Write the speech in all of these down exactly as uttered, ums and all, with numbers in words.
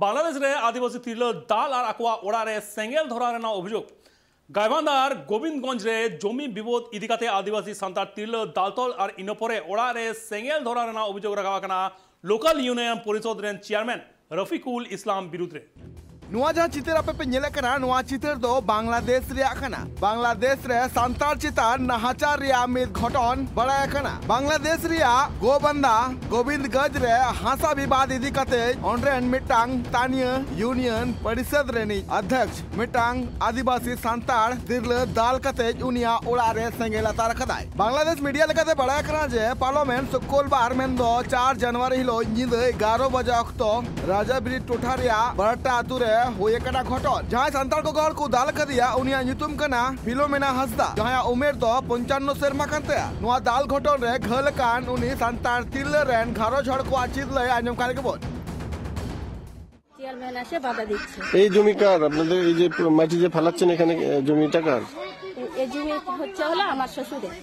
ᱵᱟᱝᱞᱟᱫᱮᱥ ᱨᱮ ᱟᱹᱫᱤᱵᱟᱹᱥᱤ ᱛᱤᱨᱞᱟᱹ ᱫᱟᱞ ᱟᱨ ᱟᱠᱚᱣᱟᱜ ᱚᱲᱟᱜ ᱨᱮ ᱥᱮᱸᱜᱮᱞ ᱫᱷᱚᱨᱟᱣ ᱨᱮᱱᱟᱜ ᱚᱵᱷᱤᱡᱳᱜᱽ᱾ ᱜᱟᱭᱵᱟᱱᱫᱟ ᱟᱨ ᱜᱳᱵᱤᱱᱫᱽᱜᱚᱸᱡᱽ ᱨᱮ ᱡᱚᱢᱤ ᱵᱤᱵᱟᱹᱫ ᱤᱫᱤ ᱠᱟᱛᱮ ᱟᱹᱫᱤᱵᱟᱹᱥᱤ ᱥᱟᱱᱛᱟᱲ ᱛᱤᱨᱞᱟᱹ ᱫᱟᱞ ᱛᱚᱞ ᱟᱨ ᱤᱱᱟᱹ ᱯᱚᱨᱮ ᱚᱲᱟᱜ ᱨᱮ ᱥᱮᱸᱜᱮᱞ ᱫᱷᱚᱨᱟᱣ ᱨᱮᱱᱟᱜ ᱚᱵᱷᱤᱡᱳᱜᱽ ᱨᱟᱠᱟᱵ ᱟᱠᱟᱱᱟ ᱞᱳᱠᱟᱞ ᱤᱭᱩᱱᱤᱭᱚᱱ ᱯᱚᱨᱤᱥᱚᱫᱽ ᱨᱮᱱ ᱪᱮᱭᱟᱨᱢᱮᱱ ᱨᱚᱯᱷᱤᱠᱩᱞ ᱤᱥᱞᱟᱢ ᱵᱤᱨᱩᱫᱽ ᱨᱮ᱾ ᱱᱚᱣᱟ ᱡᱟᱦᱟᱸ ᱪᱤᱛᱟᱹᱨ ᱟᱯᱮ ᱯᱮ ᱧᱮᱞᱮᱫ ᱠᱟᱱᱟ, ᱱᱚᱣᱟ ᱪᱤᱛᱟᱹᱨ ᱫᱚ ᱵᱟᱝᱞᱟᱫᱮᱥ ᱨᱮᱭᱟᱜ ᱠᱟᱱᱟ᱾ ᱵᱟᱝᱞᱟᱫᱮᱥ ᱨᱮ ᱥᱟᱱᱛᱟᱲ ᱪᱮᱛᱟᱱ ᱱᱟᱦᱟᱪᱟᱨ ᱨᱮᱭᱟᱜ ᱢᱤᱫ ᱜᱷᱚᱴᱚᱱ ᱵᱟᱲᱟᱭ ᱟᱠᱟᱱᱟ᱾ ᱵᱟᱝᱞᱟᱫᱮᱥ ᱨᱮᱭᱟᱜ ᱜᱳᱵᱟᱱᱫᱟ ᱜᱳᱵᱤᱱᱫᱽᱜᱚᱸᱡᱽ ᱨᱮ ᱦᱟᱥᱟ ᱵᱤᱵᱟᱫ ᱤᱫᱤ ᱠᱟᱛᱮ ᱚᱸᱰᱮᱱ ᱢᱤᱫᱴᱟᱝ ᱛᱟᱱᱤᱭᱟᱹ ᱤᱭᱩᱱᱤᱭᱚᱱ ᱯᱚᱨᱤᱥᱚᱫᱽ ᱨᱤᱱᱤᱡ ᱟᱫᱷᱭᱚᱠᱥ ᱢᱤᱫᱴᱟᱝ ᱟᱹᱫᱤᱵᱟᱹᱥᱤ ᱥᱟᱱᱛᱟᱲ ᱛᱤᱨᱞᱟᱹ ᱫᱟᱞ ᱠᱟᱛᱮ ᱩᱱᱤᱭᱟᱜ ᱚᱲᱟᱜ ᱨᱮ ᱥᱮᱸᱜᱮᱞ ᱟᱛᱟᱨ ᱟᱠᱟᱫᱟᱭ᱾ ᱵᱟᱝᱞᱟᱫᱮᱥ ᱢᱤᱰᱤᱭᱟ ᱞᱮᱠᱟᱛᱮ ᱵᱟᱲᱟᱭ ᱟᱠᱟᱱᱟ ᱡᱮ ᱯᱟᱨᱞᱟᱢᱮᱱᱴ ᱥᱩᱠᱠᱚᱞᱵᱟᱨ ᱢᱮᱱᱫᱚ ᱪᱟᱨ ᱡᱟᱱᱩᱣᱟᱨᱤ ᱦᱤᱞᱳᱜ ᱧᱤᱫᱟᱹ ᱮᱜᱟᱨᱚ ᱵᱟᱡᱟ ᱚᱠᱛᱚ ᱨᱟᱡᱟ ᱵᱨᱤᱡᱽ ᱴᱚᱴᱷᱟ ᱨᱮᱭᱟᱜ ᱵᱟᱨᱟᱴᱟ ᱟᱛᱩ ᱨᱮ ᱦᱩᱭ ᱟᱠᱟᱱᱟ ᱜᱷᱚᱴᱚᱱ᱾ ᱡᱟᱦᱟᱸᱭ ᱥᱟᱱᱛᱟᱲ ᱜᱚᱜᱚ ᱦᱚᱲ ᱠᱚ ᱫᱟᱞ ᱟᱠᱟᱫᱮᱭᱟ, ᱩᱱᱤᱭᱟᱜ ᱧᱩᱛᱩᱢ ᱠᱟᱱᱟ ᱯᱷᱤᱞᱳᱢᱮᱱᱟ ᱦᱟᱸᱥᱫᱟ, ᱡᱟᱦᱟᱸᱭᱟᱜ ᱩᱢᱮᱨ ᱫᱚ ᱯᱚᱧᱪᱟᱱᱱᱚ ᱥᱮᱨᱢᱟ ᱠᱟᱱ ᱛᱟᱭᱟ᱾ ᱱᱚᱣᱟ ᱫᱟᱞ ᱜᱷᱚᱴᱚᱱ ᱨᱮ ᱜᱷᱟᱹᱞ ᱟᱠᱟᱱ ᱩᱱᱤ ᱥᱟᱱᱛᱟᱲ ᱛᱤᱨᱞᱟᱹ ᱨᱮᱱ ᱜᱷᱟᱨᱚᱸᱡᱽ ᱦᱚᱲ ᱠᱚᱣᱟᱜ ᱪᱤᱛ ᱞᱟᱹᱭ ᱟᱸᱡᱚᱢ ᱠᱟᱱ ᱜᱮᱵᱚᱱ᱾ চেয়ারম্যান এসে বাধা দিচ্ছে। এই জমি কার? আপনাদের এই যে মাটি যে ফালাচ্ছেন এখানে, এ, জমিটা কার? এই জমি হচ্ছে হলো আমার শ্বশুরের,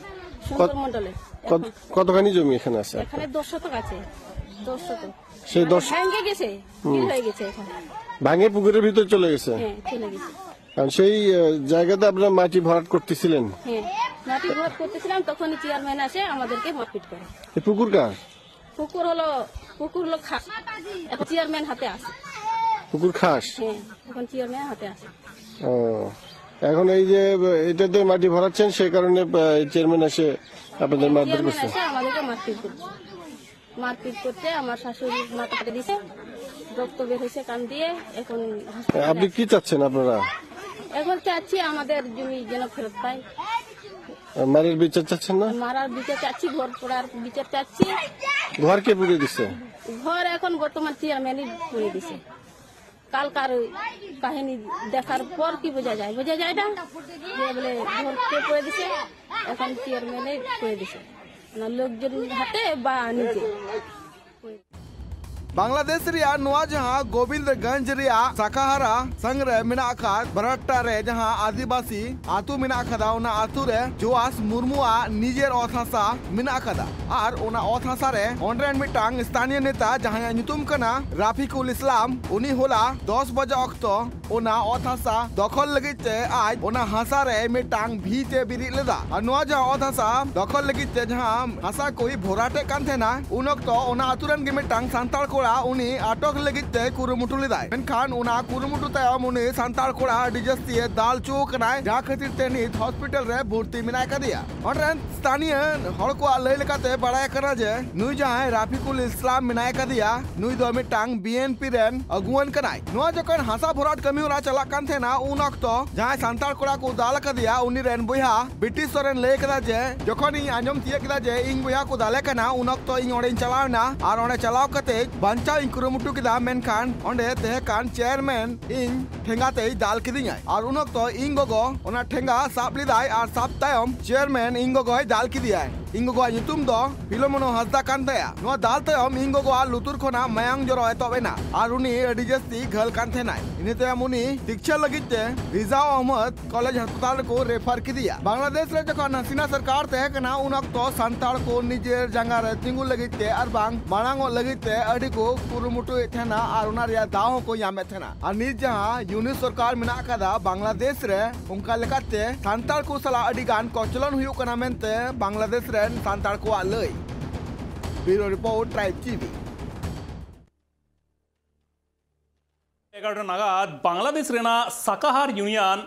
সুন্দর কত, মণ্ডলের। কত, এখন কতখানি জমি এখানে আছে? এখানে দশ শতক আছে, দশ শতক। সেই মানে দশ ভেঙে গেছে, হুম। কি হয়ে গেছে এখন? ভাঙে পুকুরের ভিতরে চলে গেছে? হ্যাঁ, চলে গেছে। কারণ সেই, এ, জায়গাতে আপনারা মাটি ভরাট করতেছিলেন? হ্যাঁ, মাটি ভরাট করতেছিলাম, তখনই চেয়ারম্যান এসে আমাদেরকে মারপিট করে। এই পুকুর কার? পুকুর হলো, পুকুর হলো খাস, এখন চেয়ারম্যান হাতে আছে। পুকুর খাস? হ্যাঁ, এখন চেয়ারম্যান হাতে আছে। ও, এখন এই যে, এ, এটাতে মাটি ভরাচ্ছেন, সে কারণে, এ, চেয়ারম্যান এসে আপনাদের মারধর চেয়ারম্যান করছে? এসে আমাদেরকে মারপিট করছে। মারপিট করতে আমার শাশুড়ির মাথা কেটে দিছে, রক্ত বের হয়েছে কান দিয়ে। এখন হসপিটালে আপনি আছে। কি চাচ্ছেন আপনারা? এখন চাচ্ছি আমাদের জমি যেন ফেরত পাই। মারের বিচার চাচ্ছেন না? মারার বিচার চাচ্ছি, ঘর পোড়ার বিচার চাচ্ছি। ঘর কে পুড়িয়ে দিছে? ঘর এখন বর্তমান চেয়ারম্যানই পুড়িয়ে দিছে। কালকার ওই কাহিনী দেখার পর কি বোঝা যায়? বোঝা যায় না যে বলে ঘর কে পুড়িয়ে দিছে, এখন চেয়ারম্যানে পুড়িয়ে দিছে। না, লোকজন হাতে বা নিজে। ᱵᱟᱝᱞᱟᱫᱮᱥ ᱨᱮᱭᱟᱜ ᱱᱚᱣᱟ ᱡᱟᱦᱟᱸ ᱜᱳᱵᱤᱱᱫᱜᱚᱧᱡᱽ ᱨᱮᱭᱟᱜ ᱥᱟᱠᱟᱦᱟᱨᱟ ᱥᱟᱝ ᱨᱮ ᱢᱮᱱᱟᱜ ᱟᱠᱟᱫ ᱵᱟᱨᱟᱴᱴᱟ ᱨᱮ ᱡᱟᱦᱟᱸ ᱟᱹᱫᱤᱵᱟᱹᱥᱤ ᱟᱹᱛᱩ ᱢᱮᱱᱟᱜ ᱟᱠᱟᱫᱟ, ᱚᱱᱟ ᱟᱹᱛᱩ ᱨᱮ ᱡᱳᱣᱟᱥ ᱢᱩᱨᱢᱩᱣᱟᱜ ᱱᱤᱡᱮᱨ ᱚᱛ ᱦᱟᱥᱟ ᱢᱮᱱᱟᱜ ᱟᱠᱟᱫᱟ᱾ ᱟᱨ ᱚᱱᱟ ᱚᱛ ᱦᱟᱥᱟ ᱨᱮ ᱚᱸᱰᱮ ᱨᱮᱱ ᱢᱤᱫᱴᱟᱝ ᱥᱛᱷᱟᱱᱤᱭᱚ ᱱᱮᱛᱟ, ᱡᱟᱦᱟᱸᱭᱟᱜ ᱧᱩᱛᱩᱢ ᱠᱟᱱᱟ ᱨᱟᱯᱷᱤᱠᱩᱞ ᱤᱥᱞᱟᱢ, ᱩᱱᱤ ᱦᱚᱞᱟ ᱫᱚᱥ ᱵᱟᱡᱮ ᱚᱠᱛᱚ ᱚᱱᱟ ᱚᱛ ᱦᱟᱥᱟ ᱫᱚᱠᱷᱚᱞ ᱞᱟᱹᱜᱤᱫ ᱛᱮ ᱟᱡ ᱚᱱᱟ ᱦᱟᱥᱟ ᱨᱮ ᱢᱤᱫᱴᱟᱝ ᱵᱷᱤᱛ ᱮ ᱵᱮᱨᱮᱫ ᱞᱮᱫᱟ᱾ ᱟᱨ ᱱᱚᱣᱟ ᱡᱟᱦᱟᱸ ᱚᱛ ᱦᱟᱥᱟ ᱫᱚᱠᱷᱚᱞ ᱞᱟᱹᱜᱤᱫ ᱛᱮ ᱡᱟᱦᱟᱸ ᱦᱟᱥᱟ ᱠᱚᱭ ᱵᱷᱚᱨᱟᱴᱮᱫ ᱠᱟᱱ ᱛᱟᱦᱮᱱᱟ, ᱩᱱ ᱚᱠᱛᱚ ᱚᱱᱟ ᱟᱛᱩ ᱨᱮᱱ ᱜᱮ ᱢᱤᱫᱴᱟᱝ ᱥᱟᱱᱛᱟᱲ ᱠᱚᱲᱟ ᱩᱱᱤ ᱟᱴᱚᱠ ᱞᱟᱹᱜᱤᱫ ᱛᱮ ᱠᱩᱨᱩᱢᱩᱴᱩ ᱞᱮᱫᱟᱭ᱾ ᱢᱮᱱᱠᱷᱟᱱ ᱚᱱᱟ ᱠᱩᱨᱩᱢᱩᱴᱩ ᱛᱟᱭᱚᱢ ᱩᱱᱤ ᱥᱟᱱᱛᱟᱲ ᱠᱚᱲᱟ ᱟᱹᱰᱤ ᱡᱟᱹᱥᱛᱤ ᱮ ᱫᱟᱞ ᱦᱚᱪᱚ ᱟᱠᱟᱱᱟᱭ, ᱡᱟᱦᱟᱸ ᱠᱷᱟᱹᱛᱤᱨ ᱛᱮ ᱱᱤᱛ ᱦᱚᱥᱯᱤᱴᱟᱞ ᱨᱮ ᱵᱷᱚᱨᱛᱤ ᱢᱮᱱᱟᱭ ᱠᱟᱫᱮᱭᱟ᱾ ᱚᱸᱰᱮ ᱨᱮᱱ ᱥᱛᱷᱟᱱᱤᱭᱚ ᱦᱚᱲ ᱠᱚᱣᱟᱜ ᱞᱟᱹᱭ ᱞᱮᱠᱟᱛᱮ ᱵᱟᱲᱟᱭ ᱠᱟᱱᱟ ᱡᱮ ᱱᱩᱭ ᱡᱟᱦᱟᱸᱭ ᱨᱟᱯᱷᱤᱠᱩᱞ ᱤᱥᱞᱟᱢ ᱢᱮᱱᱟᱭ ᱠᱟᱫᱮᱭᱟ, ᱱᱩᱭ ᱫᱚ ᱢᱤᱫᱴᱟᱝ ᱵᱤ ᱮᱱ ᱯᱤ ᱨᱮᱱ ᱟᱹᱜᱩᱣᱟᱹᱱ ᱠᱟᱱᱟᱭ᱾ ᱱᱚᱣᱟ ᱡᱚᱠᱷᱚᱱ ᱦᱟᱥᱟ ᱵᱷᱚᱨᱟᱴ ᱠᱟᱹᱢᱤ ᱦᱚᱨᱟ ᱪᱟᱞᱟᱜ ᱠᱟᱱ ᱛᱟᱦᱮᱱᱟ, ᱩᱱ ᱚᱠᱛᱚ ᱡᱟᱦᱟᱸᱭ ᱥᱟᱱᱛᱟᱲ ᱠᱚᱲᱟ ᱠᱚ ᱫᱟᱞ ᱟᱠᱟᱫᱮᱭᱟ, ᱩᱱᱤ ᱨᱮᱱ ᱵᱚᱭᱦᱟ ᱵᱤᱴᱤ ᱥᱚᱨᱮᱱ ᱞᱟᱹᱭ ᱠᱟᱫᱟ ᱡᱮ, ᱡᱚᱠᱷᱚᱱ ᱤᱧ ᱟᱸᱡᱚᱢ ᱛᱤᱭᱟᱹᱜ ᱠᱮᱫᱟ ᱡᱮ ᱤᱧ ᱵᱚᱭᱦᱟ ᱠᱚ ᱫᱟᱞᱮ ᱠᱟᱱᱟ, ᱩᱱ ᱚᱠᱛᱚ ᱤᱧ ᱚᱸᱰᱮᱧ ᱪᱟᱞᱟᱣ ᱮᱱᱟ ᱟᱨ ᱚᱸᱰᱮ ᱪᱟᱞᱟᱣ ᱠᱟᱛᱮ ᱵᱟᱧᱪᱟᱣ ᱤᱧ ᱠᱩᱨᱩᱢᱩᱴᱩ ᱠᱮᱫᱟ, ᱢᱮᱱᱠᱷᱟᱱ ᱚᱸᱰᱮ ᱛᱟᱦᱮᱸ ᱠᱟᱱ ᱪᱮᱭᱟᱨᱢᱮᱱ ᱤᱧ ᱴᱷᱮᱸᱜᱟ ᱛᱮᱭ ᱫᱟᱞ ᱠᱤᱫᱤᱧᱟᱭ᱾ ᱟᱨ ᱩᱱ ᱚᱠᱛᱚ ᱤᱧ ᱜᱚᱜᱚ ᱚᱱᱟ ᱴᱷᱮᱸᱜᱟ ᱥᱟᱵ ᱞᱮᱫᱟᱭ ᱟᱨ ᱥᱟᱵ ᱛᱟᱭᱚᱢ ᱪᱮᱭᱟᱨᱢᱮᱱ ᱤᱧ ᱜᱚᱜᱚᱭ ᱫᱟᱞ ᱠᱮᱫᱮᱭᱟᱭ᱾ ᱤᱧ ᱜᱚᱜᱚᱣᱟᱜ ᱧᱩᱛᱩᱢ ᱫᱚ ᱯᱷᱤᱞᱳᱢᱚᱱᱳ ᱦᱟᱸᱥᱫᱟ ᱠᱟᱱ ᱛᱟᱭᱟ᱾ ᱱᱚᱣᱟ ᱫᱟᱞ ᱛᱟᱭᱚᱢ ᱤᱧ ᱜᱚᱜᱚᱣᱟᱜ ᱞᱩᱛᱩᱨ ᱠᱷᱚᱱᱟᱜ ᱢᱟᱭᱟᱝ ᱡᱚᱨᱚ ᱮᱛᱚᱦᱚᱵ ᱮᱱᱟ ᱟᱨ ᱩᱱᱤ ᱟᱹᱰᱤ ᱡᱟᱹᱥᱛᱤ ᱜᱷᱟᱹᱞ ᱠᱟᱱ ᱛᱟᱦᱮᱱᱟᱭ᱾ ᱤᱱᱟᱹ ᱛᱟᱭᱚᱢ ᱩᱱᱤ ᱪᱤᱠᱤᱛᱥᱟ ᱞᱟᱹᱜᱤᱫ ᱛᱮ ᱨᱤᱡᱟᱣ ᱟᱦᱢᱚᱫ ᱠᱚᱞᱮᱡᱽ ᱦᱟᱥᱯᱟᱛᱟᱞ ᱨᱮᱠᱚ ᱨᱮᱯᱷᱟᱨ ᱠᱮᱫᱮᱭᱟ᱾ ᱵᱟᱝᱞᱟᱫᱮᱥ ᱨᱮ ᱡᱚᱠᱷᱚᱱ ᱦᱟᱥᱤᱱᱟ ᱥᱚᱨᱠᱟᱨ ᱛᱟᱦᱮᱸ ᱠᱟᱱᱟ, ᱩᱱ ᱚᱠᱛᱚ ᱥᱟᱱᱛᱟᱲ ᱠᱚ ᱱᱤᱡᱮᱨ ᱡᱟᱸᱜᱟ ᱨᱮ ᱛᱤᱸᱜᱩ ᱞᱟᱹᱜᱤᱫ ᱛᱮ ᱟᱨ ᱵᱟᱝ ᱢᱟᱲᱟᱝ ᱚᱜ ᱞᱟᱹᱜᱤᱫ ᱛᱮ ᱟᱹᱰᱤ ᱠᱚ ᱠᱩᱨᱩᱢᱩᱴᱩᱭᱮᱫ ᱛᱟᱦᱮᱱᱟ ᱟᱨ ᱚᱱᱟ ᱨᱮᱭᱟᱜ ᱫᱟᱣ ᱦᱚᱸᱠᱚ ᱧᱟᱢᱮᱫ ᱛᱟᱦᱮᱱᱟ᱾ ᱟᱨ ᱱᱤᱛ ᱡᱟᱦᱟᱸ ᱭᱩᱱᱤᱥ ᱥᱚᱨᱠᱟᱨ ᱢᱮᱱᱟᱜ ᱟᱠᱟᱫᱟ ᱵᱟᱝᱞᱟᱫᱮᱥ ᱨᱮ, ᱚᱱᱠᱟ ᱞᱮᱠᱟᱛᱮ ᱥᱟᱱᱛᱟᱲ ᱠᱚ ᱥᱟᱞᱟᱜ ᱟᱹᱰᱤ ᱜᱟᱱ ᱠᱚᱪᱞᱚᱱ ᱦᱩᱭᱩᱜ ᱠᱟᱱᱟ ᱢᱮᱱᱛᱮ ᱵᱟᱝᱞᱟᱫᱮᱥ ᱨᱮᱱ ᱥᱟᱱᱛᱟᱲ ᱠᱚᱣᱟᱜ ᱞᱟᱹᱭ᱾ ᱵᱤᱭᱩᱨᱳ ᱨᱤᱯᱳᱨᱴ, ᱴᱨᱟᱭᱤᱵ ᱴᱤᱵᱷᱤ᱾ ᱮᱜᱟᱨᱚᱴᱟ ᱱᱟᱜᱟᱫ ᱵᱟᱝᱞᱟᱫᱮᱥ ᱨᱮᱱᱟᱜ ᱥᱟᱠᱟᱦᱟᱨ ᱤᱭᱩᱱᱤᱭᱚᱱ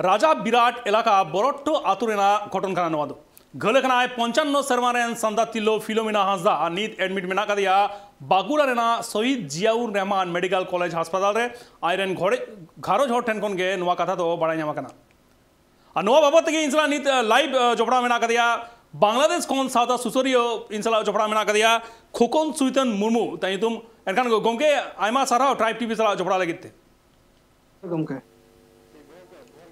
ᱨᱟᱡᱟ ᱵᱤᱨᱟᱴ ᱮᱞᱟᱠᱟ ᱵᱚᱨᱚᱴᱴᱚ ᱟᱛᱳ ᱨᱮᱱᱟᱜ ᱜᱷᱚᱴᱚᱱ ᱠᱟᱱᱟ ᱱᱚᱣᱟ ᱫᱚ᱾ ᱜᱷᱟᱹᱞ ᱟᱠᱟᱱᱟᱭ ᱯᱚᱧᱪᱟᱱᱱᱚ ᱥᱮᱨᱢᱟ ᱨᱮᱱ ᱥᱟᱱᱛᱟᱲ ᱛᱤᱨᱞᱟᱹ ᱯᱷᱤᱞᱳᱢᱤᱱᱟ ᱦᱟᱸᱥᱫᱟ ᱟᱨ ᱱᱤᱛ ᱮᱰᱢᱤᱴ ᱢᱮᱱᱟᱜ ᱟᱠᱟᱫᱮᱭᱟ ᱵᱟᱸᱠᱩᱲᱟ ᱨᱮᱱᱟᱜ ᱥᱚᱦᱤᱫ ᱡᱤᱭᱟᱩᱨ ᱨᱮᱦᱢᱟᱱ ᱢᱮᱰᱤᱠᱮᱞ ᱠᱚᱞᱮᱡᱽ ᱦᱟᱥᱯᱟᱛᱟᱞ ᱨᱮ᱾ ᱟᱡ ᱨᱮᱱ ᱜᱷᱚᱨᱮ-, ᱜᱷᱟᱨᱚᱸᱡᱽ ᱦᱚᱲ ᱴᱷᱮᱱ ᱠᱷᱚᱱ ᱜᱮ ᱱᱚᱣᱟ ᱠᱟᱛᱷᱟ ᱫᱚ ᱵᱟᱲᱟᱭ ᱧᱟᱢ ᱟᱠᱟᱱᱟ᱾ ᱟᱨ ᱱᱚᱣᱟ ᱵᱟᱵᱚᱫ ᱛᱮᱜᱮ ᱤᱧ ᱥᱟᱞᱟᱜ ᱱᱤᱛ, ᱟᱸ, ᱞᱟᱭᱤᱵᱷ, ᱟᱸ, ᱡᱚᱯᱲᱟᱣ ᱢᱮᱱᱟᱜ ᱟᱠᱟᱫᱮᱭᱟ ᱵᱟᱝᱞᱟᱫᱮᱥ ᱠᱷᱚᱱ ᱥᱟᱶᱛᱟ ᱥᱩᱥᱟᱹᱨᱤᱭᱟᱹ, ᱤᱧ ᱥᱟᱞᱟᱜ ᱡᱚᱯᱲᱟᱣ ᱢᱮᱱᱟᱜ ᱟᱠᱟᱫᱮᱭᱟ ᱠᱷᱳᱠᱚᱱ ᱥᱩᱭᱛᱟᱱ ᱢᱩᱨᱢᱩ ᱛᱟᱭ ᱧᱩᱛᱩᱢ᱾ ᱮᱱᱠᱷᱟᱱ ᱜᱚᱢᱠᱮ, ᱟᱭᱢᱟ ᱥᱟᱨᱦᱟᱣ ᱴᱨᱟᱭᱤᱵᱽ ᱴᱤᱵᱷᱤ ᱥᱟᱞᱟᱜ ᱡᱚᱯᱲᱟᱣ ᱞᱟᱹᱜᱤᱫ ᱛᱮ᱾ ᱜᱚᱢᱠᱮ᱾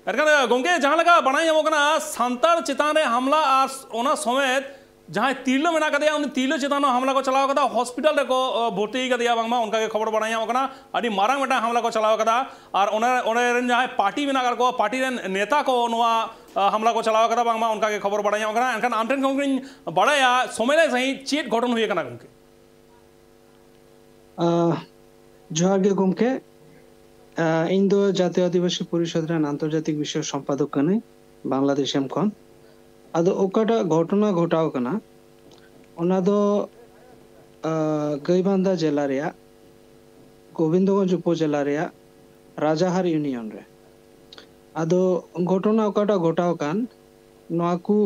ᱮᱱᱠᱷᱟᱱ ᱜᱚᱢᱠᱮ, ᱡᱟᱦᱟᱸ ᱞᱮᱠᱟ ᱵᱟᱲᱟᱭ ᱧᱟᱢᱚᱜ ᱠᱟᱱᱟ, ᱥᱟᱱᱛᱟᱲ ᱪᱮᱛᱟᱱ ᱨᱮ ᱦᱟᱢᱞᱟ ᱟᱨ ᱚᱱᱟ ᱥᱚᱢᱮᱛ ᱡᱟᱦᱟᱸᱭ ᱛᱤᱨᱞᱟᱹ ᱢᱮᱱᱟᱜ ᱟᱠᱟᱫᱮᱭᱟ, ᱩᱱᱤ ᱛᱤᱨᱞᱟᱹ ᱪᱮᱛᱟᱱ ᱦᱚᱸ ᱦᱟᱢᱞᱟ ᱠᱚ ᱪᱟᱞᱟᱣ ᱟᱠᱟᱫᱟ, ᱦᱚᱥᱯᱤᱴᱟᱞ ᱨᱮᱠᱚ ᱵᱷᱚᱨᱛᱤ ᱟᱠᱟᱫᱮᱭᱟ ᱵᱟᱝᱢᱟ, ᱚᱱᱠᱟ ᱜᱮ ᱠᱷᱚᱵᱚᱨ ᱵᱟᱲᱟᱭ ᱧᱟᱢᱚᱜ ᱠᱟᱱᱟ᱾ ᱟᱹᱰᱤ ᱢᱟᱨᱟᱝ ᱢᱤᱫᱴᱟᱝ ᱦᱟᱢᱞᱟ ᱠᱚ ᱪᱟᱞᱟᱣ ᱟᱠᱟᱫᱟ᱾ ᱟᱨ ᱚᱱᱟ ᱚᱸᱰᱮ ᱨᱮᱱ ᱡᱟᱦᱟᱸᱭ ᱯᱟᱨᱴᱤ ᱢᱮᱱᱟᱜ ᱟᱠᱟᱫ ᱠᱚᱣᱟ, ᱯᱟᱨᱴᱤ ᱨᱮᱱ ᱱᱮᱛᱟ ᱠᱚ ᱱᱚᱣᱟ ᱦᱟᱢᱞᱟ ᱠᱚ ᱪᱟᱞᱟᱣ ᱟᱠᱟᱫᱟ ᱵᱟᱝᱢᱟ, ᱚᱱᱠᱟ ᱜᱮ ᱠᱷᱚᱵᱚᱨ ᱵᱟᱲᱟᱭ ᱧᱟᱢᱚᱜ ᱠᱟᱱᱟ᱾ ᱮᱱᱠᱷᱟᱱ ᱟᱢ ᱴᱷᱮᱱ ᱠᱷᱚᱱ ᱜᱤᱧ ᱵᱟᱲᱟᱭᱟ ᱥᱚᱢᱚᱭ ᱥᱟᱺᱦᱤᱡ ᱪᱮᱫ ᱜᱷᱚᱴᱚᱱ ᱦᱩᱭ ᱟᱠᱟᱱᱟ ᱜᱚᱢᱠᱮ? ᱡᱚᱦᱟᱨ ᱜᱮ ᱜᱚᱢᱠᱮ᱾ ᱤᱧ ᱫᱚ ᱡᱟᱛᱤᱭᱚ ᱟᱹᱫᱤᱵᱟᱹᱥᱤ ᱯᱚᱨᱤᱥᱚᱫ ᱨᱮᱱ ᱟᱱᱛᱚᱨᱡᱟᱛᱤᱠ ᱵᱤᱥᱚᱭ ᱥᱚᱢᱯᱟᱫᱚᱠ ᱠᱟᱹᱱᱟᱹᱧ, ᱵᱟᱝᱞᱟᱫᱮᱥ ᱠᱷᱚᱱ᱾ ᱟᱫᱚ ᱚᱠᱟᱴᱟᱜ ᱜᱷᱚᱴᱚᱱᱟ ᱜᱷᱚᱴᱟᱣ ᱠᱟᱱᱟ, ᱚᱱᱟ ᱫᱚ ᱜᱟᱹᱭᱵᱟᱱᱫᱟ ᱡᱮᱞᱟ ᱨᱮᱭᱟᱜ ᱜᱳᱵᱤᱱᱫᱚᱜᱚᱸᱡᱽ ᱩᱯᱚᱡᱮᱞᱟ ᱨᱮᱭᱟᱜ ᱨᱟᱡᱟᱦᱟᱨ ᱤᱭᱩᱱᱤᱭᱚᱱ ᱨᱮ᱾ ᱟᱫᱚ ᱜᱷᱚᱴᱚᱱᱟ ᱚᱠᱟᱴᱟᱜ ᱜᱷᱚᱴᱟᱣ ᱠᱟᱱ, ᱱᱚᱣᱟ ᱠᱚ